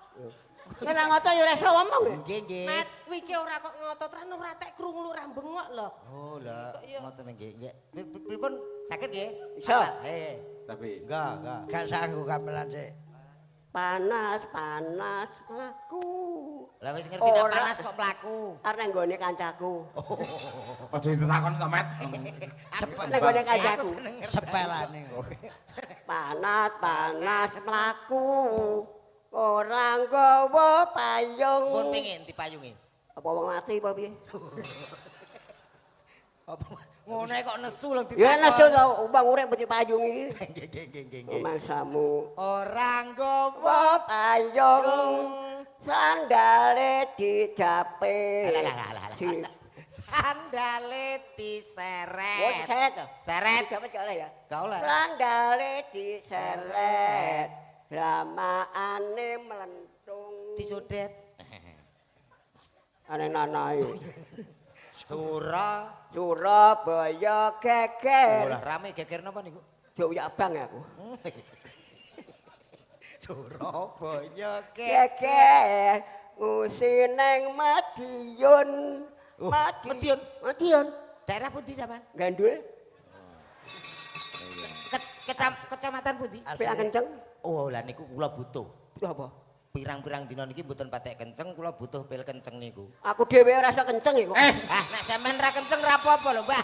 H: Nek ngotot ya ora iso ngomong.
C: Nggih nggih.
D: Mat, kuwi ki ora kok ngotot ra ora tek krungu ora bengok lho.
C: Oh lho, ngoten nggih. Nggih. Pripun saged nggih?
H: Iso.
C: Heeh.
A: Tapi
C: enggak, enggak.
B: Gak sanggup gamelan sik.
H: Panas, panas mlaku.
C: Lah wis ngerti nek panas kok mlaku.
H: Arep nang nggone kancaku.
A: Aja ditakon to, Met.
H: Nang nggone kancaku.
B: Sepelane.
H: Panas, panas mlaku. Ora nggawa payung.
C: Pun pengin dipayungi.
H: Apa wong mati apa piye?
C: Apa ngono kok nesu lho ditakon.
H: Ya nesu to, wong urip mesti payung iki.
C: Nggih nggih nggih nggih.
H: Masamu
C: ora nggawa
H: payung. Sandale dijapit.
C: Sandale diseret.
H: Oh, diseret to?
C: Seret.
H: Dijapit gak oleh ya?
C: Gak oleh.
H: Sandale diseret. Dramaane mlentung.
C: Disodet.
H: Ane nanae. Surabaya geger.
C: Lah rame geger napa niku?
H: Jok ya abang aku.
C: Surabaya
H: geger ngusi neng Madiun.
C: Madiun.
H: Madiun.
C: Daerah pundi sampean?
H: Gandul.
C: Kecamatan pundi?
H: Pirang kenceng.
C: Oh, lah niku kula butuh.
H: Butuh apa?
C: Pirang-pirang dina niki mboten patek kenceng, kula butuh pil kenceng niku.
H: Aku dhewe ora iso kenceng iku.
C: Ah, nek sampean ra kenceng ra apa-apa lho, Mbah.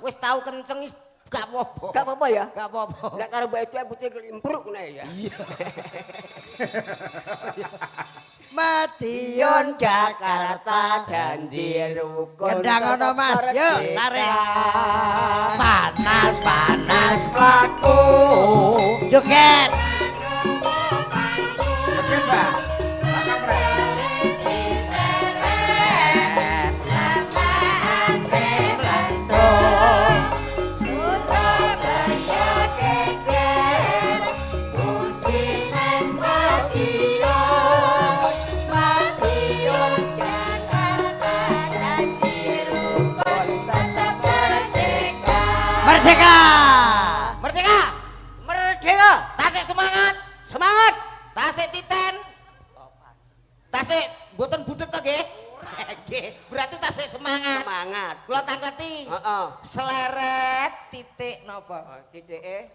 C: Wis tau kenceng gak apa-apa.
H: Gak apa-apa ya?
C: Gak apa-apa.
H: Nek karo mbok itu putih impruk ngene ya.
C: Iya.
B: Madiun
H: Jakarta janji rukun.
B: Kendang ono Mas, yuk tarik. Panas panas mlaku. Joget.
A: Joget, Pak.
B: Merdeka!
C: Merdeka!
H: Merdeka!
C: Tasik semangat!
H: Semangat!
C: Tasik titen! Tasik mboten budheg to nggih? Nggih, berarti tasik semangat.
H: Semangat.
C: Kula tangkleti.
H: Heeh.
C: Seleret titik napa?
H: Titike.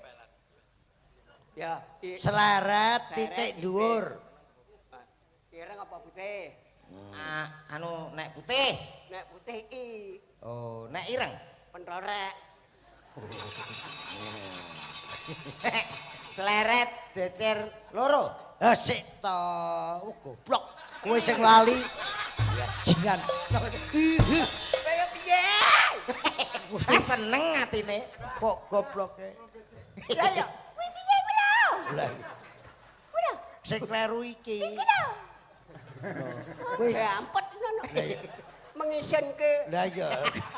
H: Ya,
B: seleret titik dhuwur.
H: Ireng apa putih?
C: Ah, anu nek putih.
H: Nek putih i.
C: Oh, nek ireng?
H: Pentorek.
C: Seleret jejer loro.
B: Eh sik to, goblok. Kowe sing lali. Jingan.
H: Kaya piye?
C: Ah seneng atine.
B: Kok gobloke.
H: Lah ya, kuwi piye kuwi lho?
B: Lah.
H: Kuwi lho.
B: Sing kleru iki.
H: Iki lho.
B: Wis
H: ampet ngono. Mengisinke.
B: Lah iya.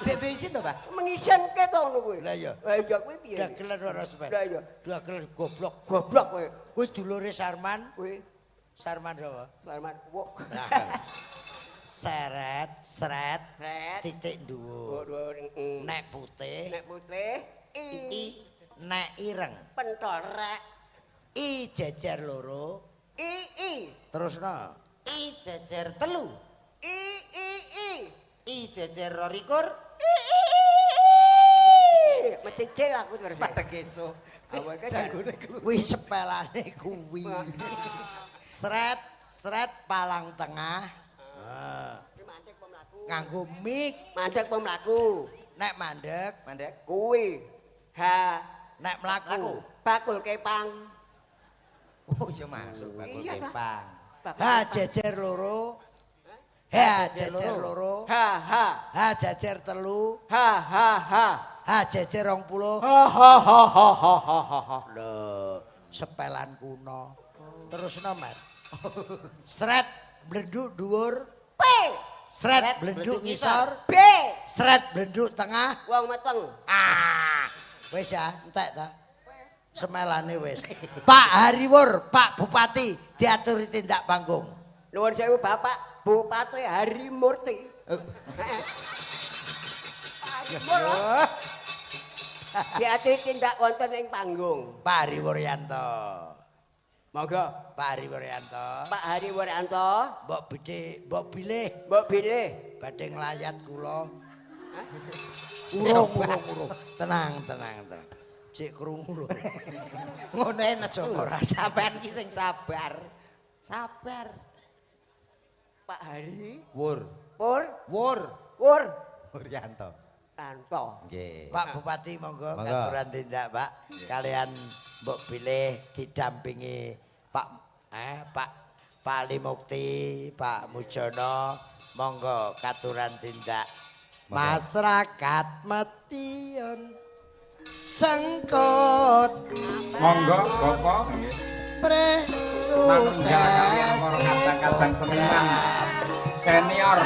C: Sik diisin to, Pak?
H: Mengisinke to ngono kuwi.
B: Lah iya.
H: Lah iya kuwi piye?
B: Dagelan ora sepen.
H: Lah iya.
B: Dagelan goblok.
H: Goblok kowe.
B: Kuwi dulure Sarman.
H: Kuwi
B: Sarman sapa?
H: Sarman. Wok.
B: Seret, sret,
H: Sret.
B: titik dhuwur.
H: Dhuwur.
B: Nek putih,
H: Nek putih i
B: i, nek ireng.
H: Pentol rek.
B: I jejer loro,
H: I i.
B: Terusno.
C: I jejer telu.
H: I i i.
C: I jejer 22.
H: I i i. Mecicil aku terus.
C: Padha esuk.
H: Awake
C: Janggone keluar.
B: Kuwi sepelane kuwi. Sret, sret palang tengah. Heeh.
H: Mandek apa mlaku?
B: Nganggo mik,
H: Mandek apa mlaku?
B: nek mandek,
C: Mandek.
H: Kuwi. H
B: nek mlaku.
H: Bakul kepang.
C: Oh iya masuk bakul
H: Iya, ta.
C: kepang.
H: Bakul
B: H jejer loro. H jejer loro.
H: H H
B: H jejer telu.
H: H H H.
B: H jejer 20.
A: Ha ha ha ha ha ha ha.
B: Lho, sepelan kuno. Terusno, Mas. Sret blenduk dhuwur,
H: P
B: sret blenduk ngisor,
H: B
B: sret blenduk tengah.
H: Wong meteng.
B: Ah, wis ya, entek ta. Semelane wis. Pak Hariwur, Pak Bupati diaturi tindak panggung.
H: Nuwun sewu Bapak Bupati Harimurti. Harimur. Diaturi tindak wonten ing panggung.
B: Pak Hariwuryanto.
H: Monggo
B: Pak Hariwuryanto.
H: Pak Hariwuryanto,
B: Mbok bidhe, mbok bilih
H: mbok bilih.
B: badhe nglayat kula. Urung, urung, urung. Tenang, tenang, tenang. Cek krungu lho.
C: Ngono e nesu.
B: Ora.
C: Sampean ki sing sabar. Sabar.
H: Pak Hari
C: Wur.
H: Pur
C: Wur.
H: Wur
C: Wuryanto.
H: Tanto.
C: Nggih.
B: Pak Bupati monggo
C: Monggo.
B: katuran tindak Pak. Kalian mbok bilih didampingi Pak Pak Pak Ali Mukti, Pak Mujono, monggo katuran tindak. Masyarakat Madiun sengkut
A: Monggo Bapak nggih.
B: pre
A: Manunggal kalian para kadang-kadang seniman senior.